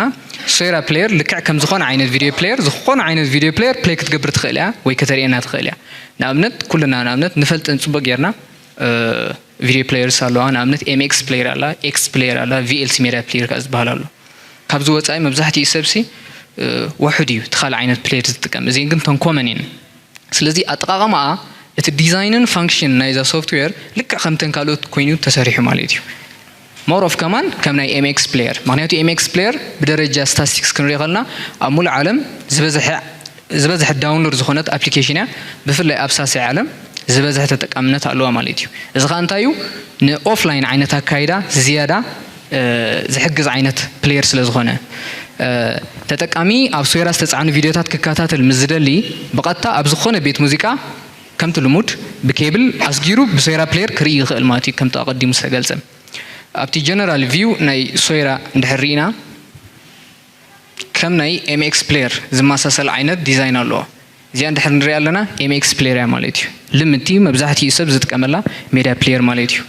ሶይራ ፕሌየር ልክዕ ከም ዝኾነ ዓይነት ቪድዮ ፕሌየር ዝኾነ ዓይነት ቪድዮ ፕሌየር ፕሌይ ክትገብር ትኽእል እያ ወይ ከተርእየና ትኽእል እያ። ንኣብነት ኩልና ንኣብነት ንፈልጥን ፅቡቅ ጌርና ቪድዮ ፕሌየርስ ኣለዋ። ንኣብነት ኤምኤክስ ፕሌየር ኣላ፣ ኤክስ ፕሌየር ኣላ፣ ቪኤልሲ ሜድያ ፕሌየር ከዓ ዝበሃል ኣሎ። ካብዚ ወፃኢ መብዛሕትኡ ሰብሲ ውሑድ እዩ እቲ ካልእ ዓይነት ፕሌየር ዝጥቀም። እዚን ግን ተን ኮመን እየን። ስለዚ ኣጠቃቅማኣ እቲ ዲዛይንን ፋንክሽን ናይዛ ሶፍትዌር ልክዕ ከምተን ካልኦት ኮይኑ ተሰሪሑ ማለት እዩ። ሞር ኦፍ ከማን ከም ናይ ኤምኤክስ ፕሌየር፣ ምክንያቱ ኤምኤክስ ፕሌየር ብደረጃ ስታስቲክስ ክንሪኦ ከለና ኣብ ሙሉእ ዓለም ዝበዝሐ ዝበዝሐ ዳውንሎድ ዝኾነት ኣፕሊኬሽን እያ። ብፍላይ ኣብ ሳስዒ ዓለም ዝበዝሐ ተጠቃምነት ኣለዋ ማለት እዩ። እዚ ከዓ እንታይ እዩ? ንኦፍላይን ዓይነት ኣካይዳ ዝያዳ ዝሕግዝ ዓይነት ፕሌየር ስለ ዝኾነ ተጠቃሚ ኣብ ሶይራ ዝተፃዕኑ ቪድዮታት ክከታተል ምስ ዝደሊ ብቐጥታ ኣብ ዝኾነ ቤት ሙዚቃ ከምቲ ልሙድ ብኬብል ኣስጊሩ ብሶይራ ፕሌየር ክርኢ ይኽእል ማለት እዩ። ከምቲ ኣቐዲሙ ዝተገልፀ ኣብቲ ጀነራል ቪው ናይ ሶይራ እንድሕር ርኢና ከም ናይ ኤምኤክስ ፕሌየር ዝመሳሰል ዓይነት ዲዛይን ኣለዎ። እዚኣ እንድሕር ንሪኣ ኣለና ኤምኤክስ ፕሌየር እያ ማለት እዩ። ልምንቲ መብዛሕትኡ ሰብ ዝጥቀመላ ሜድያ ፕሌየር ማለት እዩ።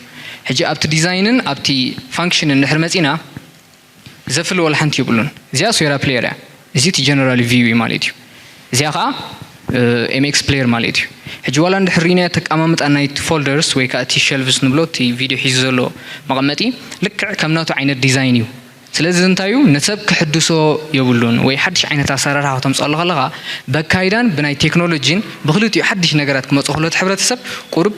ሕጂ ኣብቲ ዲዛይንን ኣብቲ ፋንክሽንን እንድሕር መፂና ዘፍሊ ዋላ ሓንቲ የብሉን። እዚኣ ሶይራ ፕሌየር እያ። እዚ እቲ ጀነራል ቪው እዩ ማለት እዩ። እዚኣ ከዓ ኤምኤክስ ፕሌየር ማለት እዩ። ሕጂ ዋላ እንድሕር ርኢናዮ ኣቀማምጣ ናይቲ ፎልደርስ ወይ ከዓ እቲ ሸልቭስ ንብሎ እቲ ቪድዮ ሒዙ ዘሎ መቐመጢ ልክዕ ከም ናቱ ዓይነት ዲዛይን እዩ። ስለዚ እንታይ እዩ ንሰብ ክሕድሶ የብሉን ወይ ሓድሽ ዓይነት ኣሰራርሓ ከተምፅኣሉ ከለኻ በካይዳን ብናይ ቴክኖሎጂን ብክልቲኡ ሓድሽ ነገራት ክመፁ ከሎ እቲ ሕብረተሰብ ቁሩብ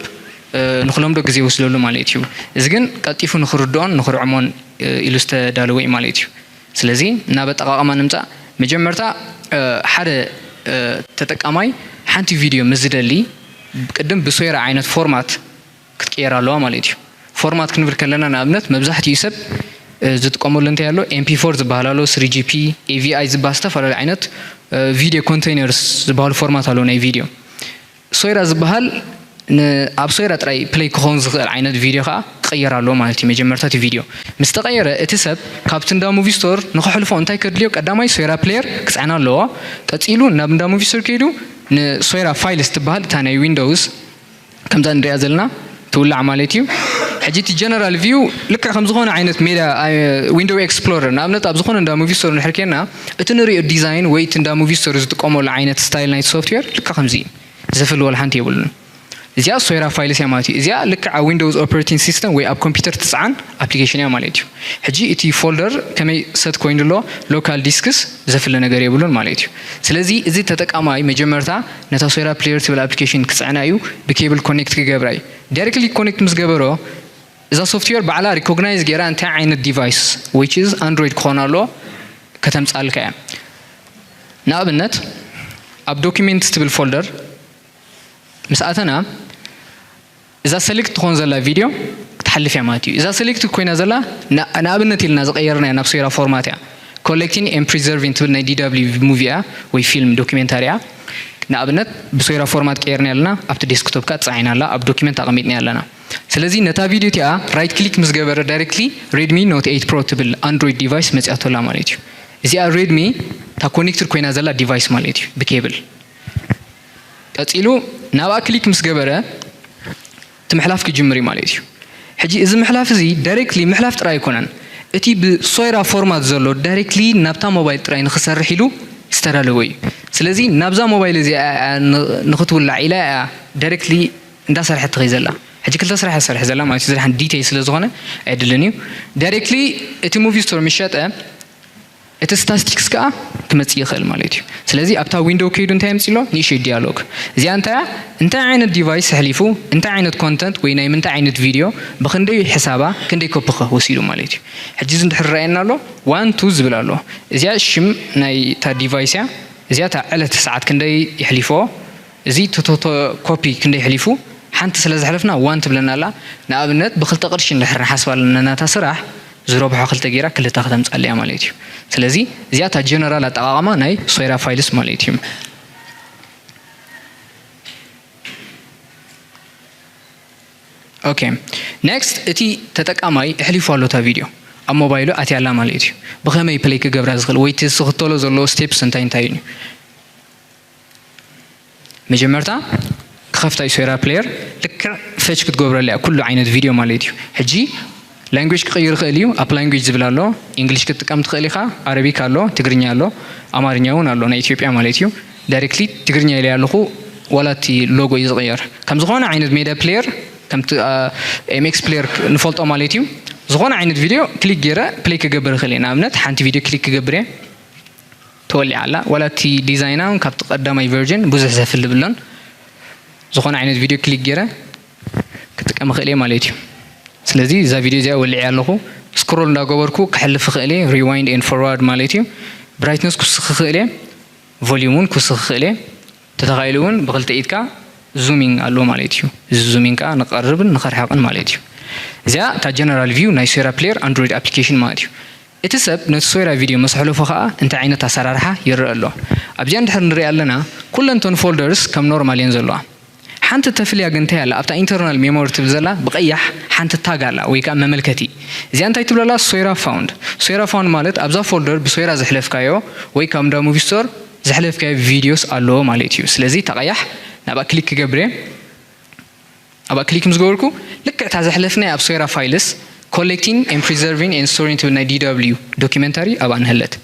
ንክለምዶ ግዜ ይወስደሉ ማለት እዩ። እዚ ግን ቀልጢፉ ንክርድኦን ንክርዕሞን ኢሉ ዝተዳለወ እዩ ማለት እዩ። ስለዚ ናብ ኣጠቃቅማ ንምፃእ መጀመርታ ሓደ ተጠቃማይ ሓንቲ ቪድዮ ምስ ዝደሊ ቅድም ብሶይራ ዓይነት ፎርማት ክትቅየር ኣለዋ ማለት እዩ። ፎርማት ክንብል ከለና ንኣብነት መብዛሕትኡ ሰብ ዝጥቀመሉ እንታይ ኣሎ ኤምፒ ፎር ዝበሃል ኣሎ ስሪ ጂፒ ኤቪኣይ ዝበሃል ዝተፈላለዩ ዓይነት ቪድዮ ኮንቴይነርስ ዝበሃሉ ፎርማት ኣለዉ ናይ ቪድዮ ሶይራ ዝበሃል ኣብ ሶይራ ጥራይ ፕለይ ክኸውን ዝኽእል ዓይነት ቪድዮ ከዓ ክቕየር ኣለዎ ማለት እዩ። መጀመርታ እቲ ቪድዮ ምስ ተቐየረ እቲ ሰብ ካብቲ እንዳ ሙቪ ስቶር ንኸሕልፎ እንታይ ከድልዮ ቀዳማይ ሶይራ ፕሌየር ክፅዕና ኣለዎ። ቀፂሉ ናብ እንዳ ሙቪ ስቶር ከይዱ ንሶይራ ፋይልስ ትበሃል እታ ናይ ዊንዶውስ ከምዛ ንሪኣ ዘለና ትውላዕ ማለት እዩ። ሕጂ እቲ ጀነራል ቪው ልክዕ ከም ዝኾነ ዓይነት ሜዳ ዊንዶው ኤክስፕሎረር ንኣብነት ኣብ ዝኾነ እንዳ ሙቪ ስቶር ንድሕር ኬና እቲ ንሪኦ ዲዛይን ወይ እቲ እንዳ ሙቪ ስቶር ዝጥቀመሉ ዓይነት ስታይል ናይቲ ሶፍትዌር ልክዕ ከምዚ እዩ። ዘፍሊ ዋላ ሓንቲ የብሉን። እዚኣ ሶይራ ፋይልስ እያ ማለት እዩ። እዚኣ ልክዕ ኣብ ዊንዶውስ ኦፕሬቲንግ ሲስተም ወይ ኣብ ኮምፒውተር ትፅዓን ኣፕሊኬሽን እያ ማለት እዩ። ሕጂ እቲ ፎልደር ከመይ ሰት ኮይኑ ኣሎ፣ ሎካል ዲስክስ ዘፍለ ነገር የብሉን ማለት እዩ። ስለዚ እዚ ተጠቃማይ መጀመርታ ነታ ሶይራ ፕሌየር ትብል ኣፕሊኬሽን ክፅዕና እዩ፣ ብኬብል ኮኔክት ክገብራ እዩ። ዳይሬክትሊ ኮኔክት ምስ ገበሮ እዛ ሶፍትዌር ባዕላ ሪኮግናይዝ ገይራ እንታይ ዓይነት ዲቫይስ which is ኣንድሮይድ ክኾን ኣለዎ ከተምፃልካ እያ። ንኣብነት ኣብ ዶኪሜንትስ ትብል ፎልደር ምስ ኣተና እዛ ሰሌክት ትኾን ዘላ ቪድዮ ክትሓልፍ እያ ማለት እዩ። እዛ ሰሌክት ኮይና ዘላ ንኣብነት ኢልና ዝቀየርና ናብ ሶይራ ፎርማት እያ። ኮሌክቲንግ ኤን ፕሪዘርቪንግ ትብል ናይ ዲዳብሊው ሙቪ እያ ወይ ፊልም ዶኪሜንታሪ እያ። ንኣብነት ብሶይራ ፎርማት ቀየርና ኣለና፣ ኣብቲ ዴስክቶፕ ካ ፃዒና ኣላ፣ ኣብ ዶኪመንት ኣቐሚጥና ኣለና። ስለዚ ነታ ቪድዮ እቲኣ ራይት ክሊክ ምስ ገበረ ዳይሬክትሊ ሬድሚ ኖት ኤይት ፕሮ ትብል ኣንድሮይድ ዲቫይስ መፅያቶ ኣላ ማለት እዩ። እዚኣ ሬድሚ እታ ኮኔክትድ ኮይና ዘላ ዲቫይስ ማለት እዩ ብኬብል። ቀፂሉ ናብኣ ክሊክ ምስ ገበረ እቲ ምሕላፍ ክጅምር እዩ ማለት እዩ። ሕጂ እዚ ምሕላፍ እዚ ዳይሬክትሊ ምሕላፍ ጥራይ ኣይኮነን፣ እቲ ብሶይራ ፎርማት ዘሎ ዳይሬክትሊ ናብታ ሞባይል ጥራይ ንክሰርሕ ኢሉ ዝተዳለወ እዩ። ስለዚ ናብዛ ሞባይል እዚኣ ንክትውላዕ ኢላ እያ ዳይሬክትሊ እንዳሰርሐት ትኸይ ዘላ። ሕጂ ክልተ ስራሕ እያ ትሰርሕ ዘላ ማለት እዩ። ዝድሓን ዲቴይል ስለ ዝኾነ ኣየድልን እዩ። ዳይሬክትሊ እቲ ሙቪ ስቶር ምስ ሸጠ እቲ ስታስቲክስ ከዓ ክመፅእ ይኽእል ማለት እዩ። ስለዚ ኣብታ ዊንዶው ከይዱ እንታይ የምፅእ ኣሎ? ንእሽተይ ዲያሎግ። እዚኣ እንታይ እያ? እንታይ ዓይነት ዲቫይስ ኣሕሊፉ፣ እንታይ ዓይነት ኮንተንት ወይ ናይ ምንታይ ዓይነት ቪድዮ፣ ብክንደይ ሕሳባ፣ ክንደይ ኮፒ ከ ወሲዱ ማለት እዩ። ሕጂ እዚ እንድሕር ረኣየና ኣሎ፣ ዋን ቱ ዝብል ኣሎ። እዚኣ ሽም ናይ እታ ዲቫይስ እያ። እዚኣ እታ ዕለት ሰዓት ክንደይ የሕሊፎ፣ እዚ ቶቶቶ ኮፒ ክንደይ ሕሊፉ፣ ሓንቲ ስለ ዘሕለፍና ዋን ትብለና ኣላ። ንኣብነት ብክልተ ቅርሺ እንድሕር ንሓስባ ኣለና ናታ ስራሕ፣ ዝረብሖ ክልተ ጌራ ክልተ ከተምጻለያ ማለት እዩ። ስለዚ እዚኣ እታ ጀነራል ኣጠቓቕማ ናይ ሶይራ ፋይልስ ማለት እዩ። ኦኬ፣ ኔክስት፣ እቲ ተጠቃማይ ኣሕሊፉ ኣሎ እታ ቪድዮ፣ ኣብ ሞባይሉ ኣትያ ኣላ ማለት እዩ። ብኸመይ ፕለይ ክገብራ ዝኽእል ወይ እቲ ዝኽተሎ ዘለዎ ስቴፕስ እንታይ እንታይ እዩ? መጀመርታ ክኸፍታ እዩ ሶይራ ፕሌየር፣ ልክዕ ፈች ክትገብረላ እያ ኩሉ ዓይነት ቪድዮ ማለት እዩ። ሕጂ ላንጉጅ ክቕይር ይኽእል እዩ። ኣፕ ላንጉጅ ዝብል ኣሎ፣ ኢንግሊሽ ክትጥቀም ትኽእል ኢኻ፣ ኣረቢክ ኣሎ፣ ትግርኛ ኣሎ፣ ኣማርኛ እውን ኣሎ፣ ናይ ኢትዮጵያ ማለት እዩ። ዳይሬክትሊ ትግርኛ ኢለ ኣለኹ፣ ዋላ እቲ ሎጎ እዩ ዝቕየር። ከም ዝኾነ ዓይነት ሜድያ ፕሌየር፣ ከምቲ ኤምኤክስ ፕሌየር ንፈልጦ ማለት እዩ። ዝኾነ ዓይነት ቪድዮ ክሊክ ገይረ ፕሌይ ክገብር ይኽእል እየ። ንኣብነት ሓንቲ ቪድዮ ክሊክ ክገብር እየ፣ ተወሊዓ ኣላ። ዋላ እቲ ዲዛይና እውን ካብቲ ቀዳማይ ቨርዥን ብዙሕ ዘፍል ብሎን። ዝኾነ ዓይነት ቪድዮ ክሊክ ገይረ ክጥቀም ይኽእል እየ ማለት እዩ። ስለዚ እዛ ቪድዮ እዚኣ ወሊዐ ኣለኹ። ስክሮል እንዳገበርኩ ክሕልፍ ይኽእል እየ፣ ሪዋይንድ ኤንድ ፎርዋርድ ማለት እዩ። ብራይትነስ ክውስኽ ይኽእል እየ፣ ቮሊዩም እውን ክውስኽ ይኽእል እየ። ተተኻኢሉ እውን ብክልተ ኢድካ ዙሚንግ ኣሎ ማለት እዩ። እዚ ዙሚንግ ከዓ ንቐርብን ንኸርሕቕን ማለት እዩ። እዚኣ እታ ጀነራል ቪው ናይ ሶይራ ፕሌየር ኣንድሮይድ ኣፕሊኬሽን ማለት እዩ። እቲ ሰብ ነቲ ሶይራ ቪድዮ ምስ ኣሕለፎ ኸኣ እንታይ ዓይነት ኣሰራርሓ ይረአ ኣሎ? ኣብዚኣ እንድሕር ንሪኣ ኣለና፣ ኩለን እተን ፎልደርስ ከም ኖርማል እየን ዘለዋ። ሓንቲ ተፍልያ ግን እንታይ ኣላ? ኣብታ ኢንተርናል ሜሞሪ ትብል ዘላ ብቐያሕ ሓንቲ ታግ ኣላ፣ ወይ ከኣ መመልከቲ። እዚኣ እንታይ ትብል ኣላ? ሶይራ ፋውንድ። ሶይራ ፋውንድ ማለት ኣብዛ ፎልደር ብሶይራ ዘሕለፍካዮ ወይ ካብ እንዳ ሙቪ ስቶር ዘሕለፍካዮ ቪድዮስ ኣለዎ ማለት እዩ። ስለዚ እታ ቀያሕ ናብኣ ክሊክ ክገብር እየ። ኣብኣ ክሊክ ምስ ገበርኩ ልክዕ እታ ዘሕለፍናያ ኣብ ሶይራ ፋይልስ ኮሌክቲንግ ኤንድ ፕሪዘርቪንግ ኤንድ ስቶሪንግ ትብል ናይ ዲ ደብሊው ዶኪመንታሪ ኣብኣ ንህለት።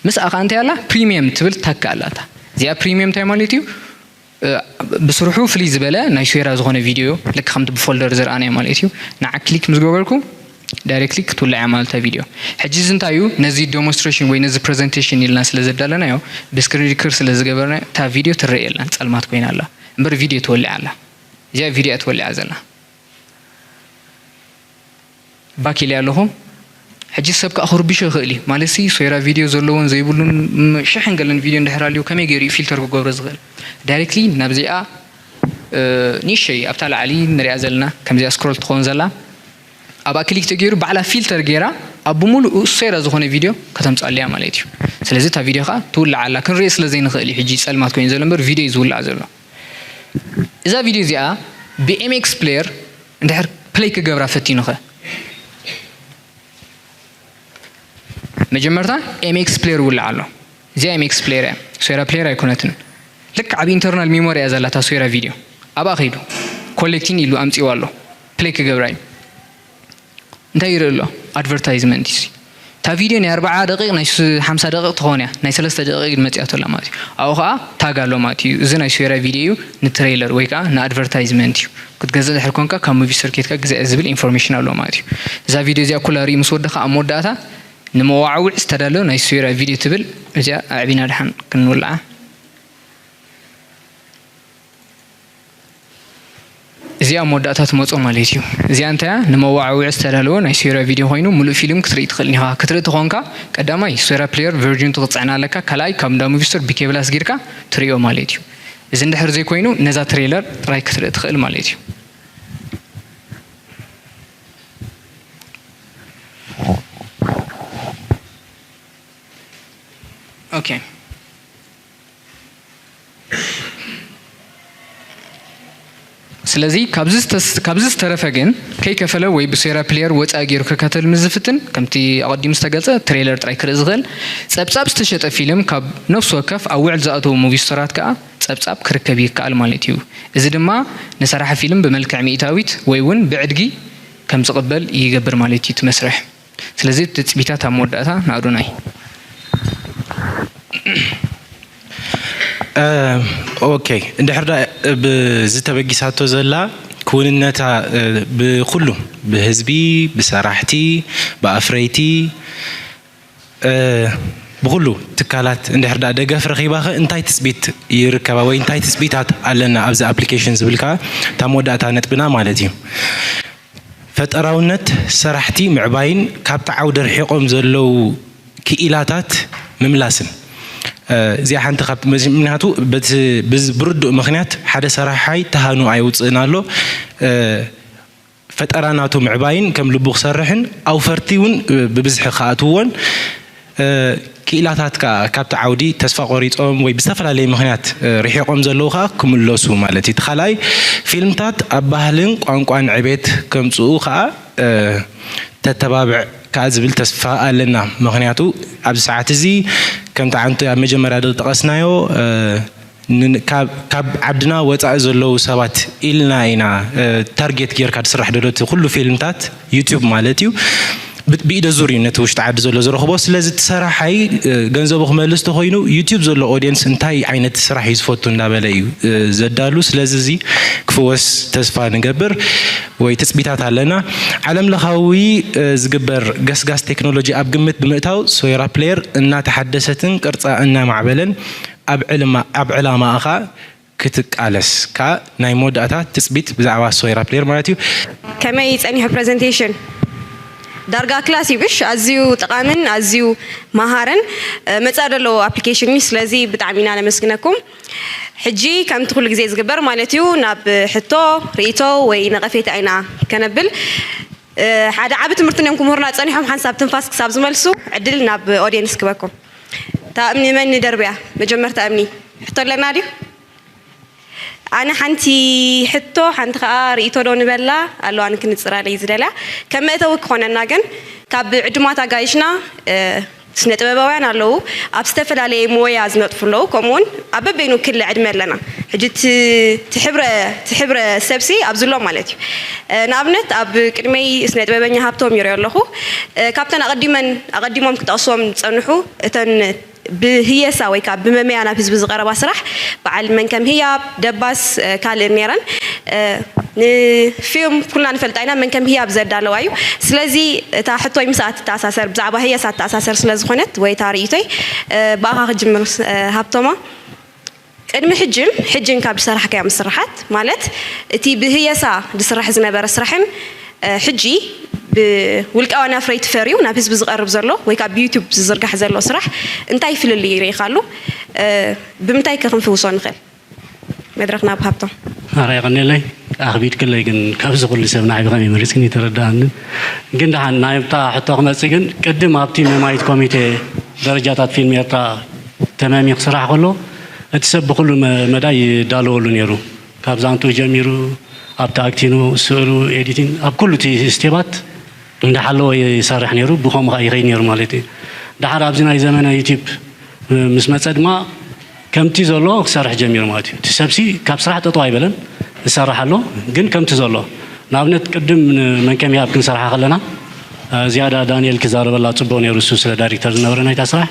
ምስኣ ኸኣ እንታይ ኣላ? ፕሪሚየም ትብል ታግ ኣላታ። እዚኣ ፕሪሚየም እንታይ ማለት እዩ? እ፣ ብስርሑ ፍልይ ዝበለ ናይ ሶይራ ዝኾነ ቪድዮ ልክ ከምቲ ብፎልደር ዝረኣናዮ ማለት እዩ። ንዓ ክሊክ ምስ ገበርኩ ዳይሬክትሊ ክትውላዕ እያ ማለት እታ ቪድዮ። ሕጂ እዚ እንታይ እዩ? ነዚ ዴሞንስትሬሽን ወይ ነዚ ፕሬዘንቴሽን ኢልና ስለ ዘዳለናዮ ብስክሪን ሪከርድ ስለ ዝገበርናዮ እታ ቪድዮ ትረአ የላን፣ ጸልማት ኮይና ኣላ። እምበር ቪድዮ ትወልዕ ኣላ። እዚኣ ቪድዮ እያ ትወልዓ ዘላ። ባክ ኢለ ኣለኹ። ሕጂ ሰብ ከኣ ክርብሾ ይኽእል እዩ። ማለት ሲ ሶይራ ቪድዮ ዘለዎን ዘይብሉን ም-፣ ሽሕን ገለን ቪድዮ እንድሕር ኣልዩ ከመይ ገይሩ እዩ ፊልተር ክገብሮ ዝኽእል? ዳይሬክትሊ ናብዚኣ፣ እ፣ ንእሸይ ኣብታ ላዕሊ ንሪኣ ዘለና ከምዚኣ ስክሮል ትኸውን ዘላ ኣብኣ ክሊክ ተገይሩ ባዕላ ፊልተር ገይራ ኣብ ብምሉኡ ሶይራ ዝኾነ ቪድዮ ከተምጻሉ እያ ማለት እዩ። ስለዚ እታ ቪድዮ ከኣ ትውላዕ ኣላ። ክንርኢ ስለ ዘይንኽእል እዩ ሕጂ ጸልማት ኮይኑ ዘሎ እምበር ቪድዮ እዩ ዝውላዕ ዘሎ። እዛ ቪድዮ እዚኣ ብኤምኤክስ ፕሌየር እንድሕር ፕሌይ ክገብራ ፈቲኑኸ? መጀመርታ ኤምኤክስ ፕሌየር ውላዕ ኣሎ። እዚኣ ኤምኤክስ ፕሌየር እያ፣ ሶይራ ፕሌየር ኣይኮነትን። ልክዕ ኣብ ኢንተርናል ሜሞሪ እያ ዘላ እታ ሶይራ ቪድዮ። ኣብኣ ከይዱ ኮሌክቲን ኢሉ ኣምጺዋ ኣሎ። ፕሌይ ክገብራ እዩ። እንታይ ይርኢ ኣሎ? ኣድቨርታይዝመንት እዩ። እታ ቪድዮ ናይ ኣርብዓ ደቂቕ ናይ ስ- ሓምሳ ደቂቕ ትኸውን እያ፣ ናይ ሰለስተ ደቂቕ ግን መፂኣቶ ኣላ ማለት እዩ። ኣብኡ ከዓ ታግ ኣሎ ማለት እዩ። እዚ ናይ ሶይራ ቪድዮ እዩ፣ ንትሬይለር ወይ ከዓ ንኣድቨርታይዝመንት እዩ። ክትገዝእ ድሕር ኮንካ ካብ ሙቪ ስቶር ኬድካ ግዛእ ዝብል ኢንፎርሜሽን ኣሎ ማለት እዩ። እዛ ቪድዮ እዚኣ ኩላ ርኢ ምስ ወደኻ ኣብ መወዳእታ ንመዋዕውዒ ዝተዳለወ ናይ ሶይራ ቪድዮ ትብል፣ እዚኣ ኣዕቢና ድሓን ክንውልዓ። እዚኣ መወዳእታ ትመጾ ማለት እዩ። እዚኣ እንታያ ንመዋዕውዒ ዝተዳለወ ናይ ሶይራ ቪድዮ ኮይኑ፣ ሙሉእ ፊልም ክትርኢ ትኽእል ኢኻ። ክትርኢ ተኾንካ፣ ቀዳማይ ሶይራ ፕሌየር ቨርዥን ክትጽዕና ኣለካ፣ ካልኣይ ካብ እንዳ ሙቪ ስቶር ቢ ኬ ፕላስ ጌርካ ትርእዮ ማለት እዩ። እዚ እንድሕር ዘይኮይኑ፣ ነዛ ትሬለር ጥራይ ክትርኢ ትኽእል ማለት እዩ። ኦኬ። ስለዚ ካብዚ ዝተስ- ካብዚ ዝተረፈ ግን ከይከፈለ ወይ ብሶይራ ፕሌየር ወፃኢ ገይሩ ክከታተል ምስ ዝፍትን፣ ከምቲ ኣቐዲሙ ዝተገልጸ፣ ትሬለር ጥራይ ክርኢ ዝኽእል፣ ጸብጻብ ዝተሸጠ ፊልም ካብ ነፍሲ ወከፍ ኣብ ውዕል ዝኣተዉ ሙቪ ስቶራት ከኣ ጸብጻብ ክርከብ ይከኣል ማለት እዩ። እዚ ድማ ንሰራሒ ፊልም ብመልክዕ ሚእታዊት ወይ እውን ብዕድጊ ከም ዝቕበል ይገብር ማለት እዩ እቲ መስርሕ። ስለዚ ትጽቢታት ኣብ መወዳእታ ንኣዶናይ። ኦኬ፣ እንድሕር ዳ ብዝተበጊሳቶ ዘላ ክውንነታ ብኩሉ፣ ብህዝቢ፣ ብሰራሕቲ፣ ብኣፍረይቲ፣ ብኩሉ ትካላት እንድሕር ዳ ደገፍ ረኺባኸ እንታይ ትፅቢት ይርከባ ወይ እንታይ ትፅቢታት ኣለና ኣብዚ ኣፕሊኬሽን ዝብል ከዓ እታ መወዳእታ ነጥብና ማለት እዩ። ፈጠራውነት ሰራሕቲ ምዕባይን ካብቲ ዓውዲ ርሒቖም ዘለዉ ክኢላታት ምምላስን። እዚኣ ሓንቲ ካብ ምክንያቱ ብርዱእ ምክንያት ሓደ ሰራሓይ ተሃኑ ኣይውፅእን ኣሎ። ፈጠራ ናቱ ምዕባይን ከም ልቡ ክሰርሕን ኣውፈርቲ እውን ብብዝሒ ክኣትውዎን ክኢላታት ከዓ ካብቲ ዓውዲ ተስፋ ቆሪፆም ወይ ብዝተፈላለየ ምክንያት ርሒቆም ዘለዉ ከዓ ክምለሱ ማለት እዩ። እቲ ካልኣይ ፊልምታት ኣብ ባህልን ቋንቋን ዕቤት ከምፅኡ ከዓ ተተባብዕ ከዓ ዝብል ተስፋ ኣለና። ምክንያቱ ኣብዚ ሰዓት እዚ ከምቲ ዓንቱ ኣብ መጀመርያ ዝጠቐስናዮ ካብ ዓድና ወፃኢ ዘለዉ ሰባት ኢልና ኢና ታርጌት ጌርካ ዝስራሕ ደሎ እቲ ኩሉ ፊልምታት ዩቲዩብ ማለት እዩ። ብኢደ ዙር እዩ ነቲ ውሽጢ ዓዲ ዘሎ ዝረኽቦ። ስለዚ እቲ ሰራሓይ ገንዘቡ ክመልስ ተኮይኑ ዩቲዩብ ዘሎ ኦድየንስ እንታይ ዓይነት ስራሕ እዩ ዝፈቱ እንዳበለ እዩ ዘዳሉ። ስለዚ እዚ ክፍወስ ተስፋ ንገብር ወይ ትፅቢታት ኣለና። ዓለም ለኻዊ ዝግበር ገስጋስ ቴክኖሎጂ ኣብ ግምት ብምእታው ሶይራ ፕሌየር እናተሓደሰትን ቅርፃ እናማዕበለን ኣብ ዕላማኣ ከዓ ክትቃለስ ከዓ ናይ መወዳእታ ትፅቢት ብዛዕባ ሶይራ ፕሌየር ማለት እዩ። ከመይ ጸኒሑ ፕረዘንቴሽን? ዳርጋ ክላስ ይብሽ ኣዝዩ ጠቓምን ኣዝዩ መሃርን መጻኢ ደሎ ኣፕሊኬሽን እዩ። ስለዚ ብጣዕሚ ኢና ነመስግነኩም። ሕጂ ከምቲ ኩሉ ግዜ ዝግበር ማለት እዩ ናብ ሕቶ፣ ርእይቶ ወይ ነቐፌታ ኢና ከነብል። ሓደ ዓቢ ትምህርቲ እዮም ክምህሩና ጸኒሖም ሓንሳብ ትንፋስ ክሳብ ዝመልሱ ዕድል ናብ ኦድየንስ ክበኩም። እታ እምኒ መን ንደርብያ? መጀመርታ እምኒ ሕቶ ኣለና ድዩ? ኣነ ሓንቲ ሕቶ ሓንቲ ከዓ ርእይቶ ዶ ንበላ ኣለዋኒ ክንፅራለይ ዝደልያ ከም መእተዊ ክኾነና ግን ካብ ዕዱማት ኣጋይሽና ስነ ጥበባውያን ኣለዉ ኣብ ዝተፈላለየ ሞያ ዝነጥፉ ኣለዉ ከምኡውን ኣብ በበይኑ ክሊ ዕድመ ኣለና ሕጂ ትሕብረ ትሕብረ ሰብሲ ኣብዚ ኣሎ ማለት እዩ ንኣብነት ኣብ ቅድመይ ስነ ጥበበኛ ሃብቶም ይሪኦ ኣለኹ ካብተን ኣቐዲመን ኣቐዲሞም ክጠቕስዎም ዝፀንሑ እተን ብህየሳ ወይ ከዓ ብመመያ ናብ ህዝቢ ዝቐረባ ስራሕ በዓል መንከም ህያብ፣ ደባስ ካልእን ነይረን። ንፊልም ኩልና ንፈልጣ ኢና መንከም ህያብ ዘዳለዋ እዩ። ስለዚ እታ ሕቶይ ምስኣ ትተኣሳሰር ብዛዕባ ህየሳ ትተኣሳሰር ስለዝኾነት ወይ እታ ርእይቶይ ብኣኻ ክጅምር ሃብቶማ። ቅድሚ ሕጅን ሕጅን ካብ ዝሰራሕካዮም ስርሓት ማለት እቲ ብህየሳ ዝስራሕ ዝነበረ ስራሕን ሕጂ ብውልቃውያን ኣፍረይቲ ፈርዩ ናብ ህዝቢ ዝቐርብ ዘሎ ወይ ከዓ ብዩቱብ ዝዝርጋሕ ዘሎ ስራሕ እንታይ ፍልልይ ይርኢኻሉ? ብምንታይ ከ ክንፍውሶ ንኽእል? መድረኽ ናብ ሃብቶም። ማራ የቐንየለይ ኣኽቢድክለይ ግን ካብዚ ኩሉ ሰብ ንዓይ ብኸመይ መሪፅክን ይተረድኣንን ግን ደሓን ናይታ ሕቶ ክመፅእ ግን ቅድም ኣብቲ መማይት ኮሚቴ ደረጃታት ፊልም ኤርትራ ተመሚ ክስራሕ ከሎ እቲ ሰብ ብኩሉ መዳይ ይዳለወሉ ነይሩ ካብ ዛንትኡ ጀሚሩ ኣብቲ ኣክቲኑ ስእሉ ኤዲቲን ኣብ ኩሉ እቲ ስቴባት እንዳሓለወ ይሰርሕ ነይሩ ብከምኡ ከዓ ይኸይድ ነይሩ ማለት እዩ ደሓር ኣብዚ ናይ ዘመነ ዩቲብ ምስ መፀ ድማ ከምቲ ዘሎ ክሰርሕ ጀሚሩ ማለት እዩ እቲ ሰብሲ ካብ ስራሕ ጠጠው ኣይበለን ይሰርሕ ኣሎ ግን ከምቲ ዘሎ ንኣብነት ቅድም መንከም ኣብ ክንሰርሓ ከለና ዝያዳ ዳንኤል ክዛረበላ ጽቡቕ ነይሩ። እሱ ስለ ዳይሬክተር ዝነበረ ናይታ ስራሕ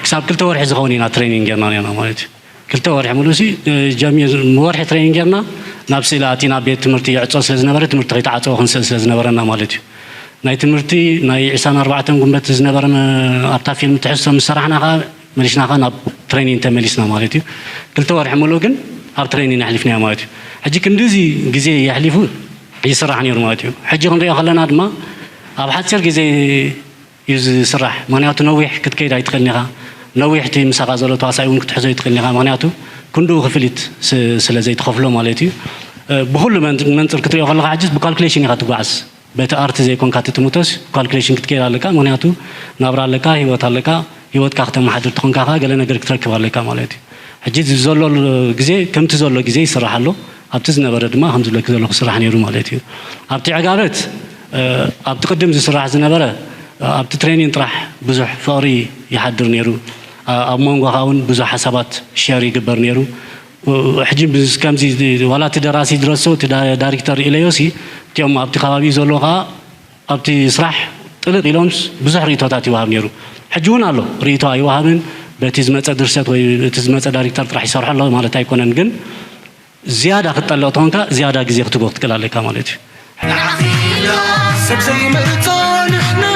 ክሳብ ክልተ ወርሒ ዝኸውን ኢና ትሬኒንግ ጌርና ነርና ማለት እዩ። ክልተ ወርሒ ሙሉእ ሲ ጀሚር ወርሒ ትሬኒንግ ጌርና ናብ ስእሊ ኣቲና። ቤት ትምህርቲ ይዕጾ ስለ ዝነበረ ትምህርቲ ከይተዓጸወ ክንስእል ስለ ዝነበረና ማለት እዩ። ናይ ትምህርቲ ናይ ዕስራን ኣርባዕተን ጉንበት ዝነበረ ኣብታ ፊልም ትሕዝቶ ምስ ሰራሕና ከዓ መሊስና ከዓ ናብ ትሬኒንግ ተመሊስና ማለት እዩ። ክልተ ወርሒ ሙሉእ ግን ኣብ ትሬኒንግ ኣሕሊፍናዮ ማለት እዩ። ሕጂ ክንዲዚ ግዜ የሕሊፉ ይስራሕ ነይሩ ማለት እዩ። ሕጂ ክንሪኦ ከለና ድማ ኣብ ሓፂር ግዜ እዩ ዝስራሕ። ምክንያቱ ነዊሕ ክትከይድ ኣይትኽእልን ኢኻ። ነዊሕ እቲ ምሳኻ ዘሎ ተዋሳኢ እውን ክትሕዞ ኣይትኽእልን ኢኻ። ምክንያቱ ክንድኡ ክፍሊት ስለ ዘይትኸፍሎ ማለት እዩ። ብኩሉ መንፅር ክትሪኦ ከለካ ሕጅስ ብካልኩሌሽን ኢኻ ትጓዓዝ። በቲ ኣርት ዘይኮንካ ትጥምቶስ ካልኩሌሽን ክትከይድ ኣለካ። ምክንያቱ ናብራ ኣለካ፣ ህይወት ኣለካ። ህይወትካ ክተመሓድር ትኾንካ ከ ገለ ነገር ክትረክብ ኣለካ ማለት እዩ። ሕጂ ዘሎ ግዜ ከምቲ ዘሎ ግዜ ይስራሕ ኣሎ። ኣብቲ ዝነበረ ድማ ከም ዝብለክ ዘለኹ ስራሕ ነይሩ ማለት እዩ። ኣብቲ ዕጋበት ኣብቲ ቅድም ዝስራሕ ዝነበረ ኣብቲ ትሬኒን ጥራሕ ብዙሕ ፍቕሪ ይሓድር ነይሩ። ኣብ መንጎኻ እውን ብዙሕ ሓሳባት ሸር ይግበር ነይሩ። ሕጂ ከምዚ ዋላ እቲ ደራሲ ድረሶ እቲ ዳይሬክተር ኢለዮሲ እቲኦም ኣብቲ ከባቢ ዘለዎ ከዓ ኣብቲ ስራሕ ጥልቕ ኢሎምስ ብዙሕ ርእቶታት ይወሃብ ነይሩ። ሕጂ እውን ኣሎ ርእቶ ኣይወሃብን። በቲ ዝመፀ ድርሰት ወይ እቲ ዝመፀ ዳይሬክተር ጥራሕ ይሰርሖ ኣሎ ማለት ኣይኮነን፣ ግን ዝያዳ ክትጠልቕ ተኾንካ ዝያዳ ግዜ ክትጎ ክትክእል ኣለካ ማለት እዩ። ሰብ ዘይመርጾ ንሕና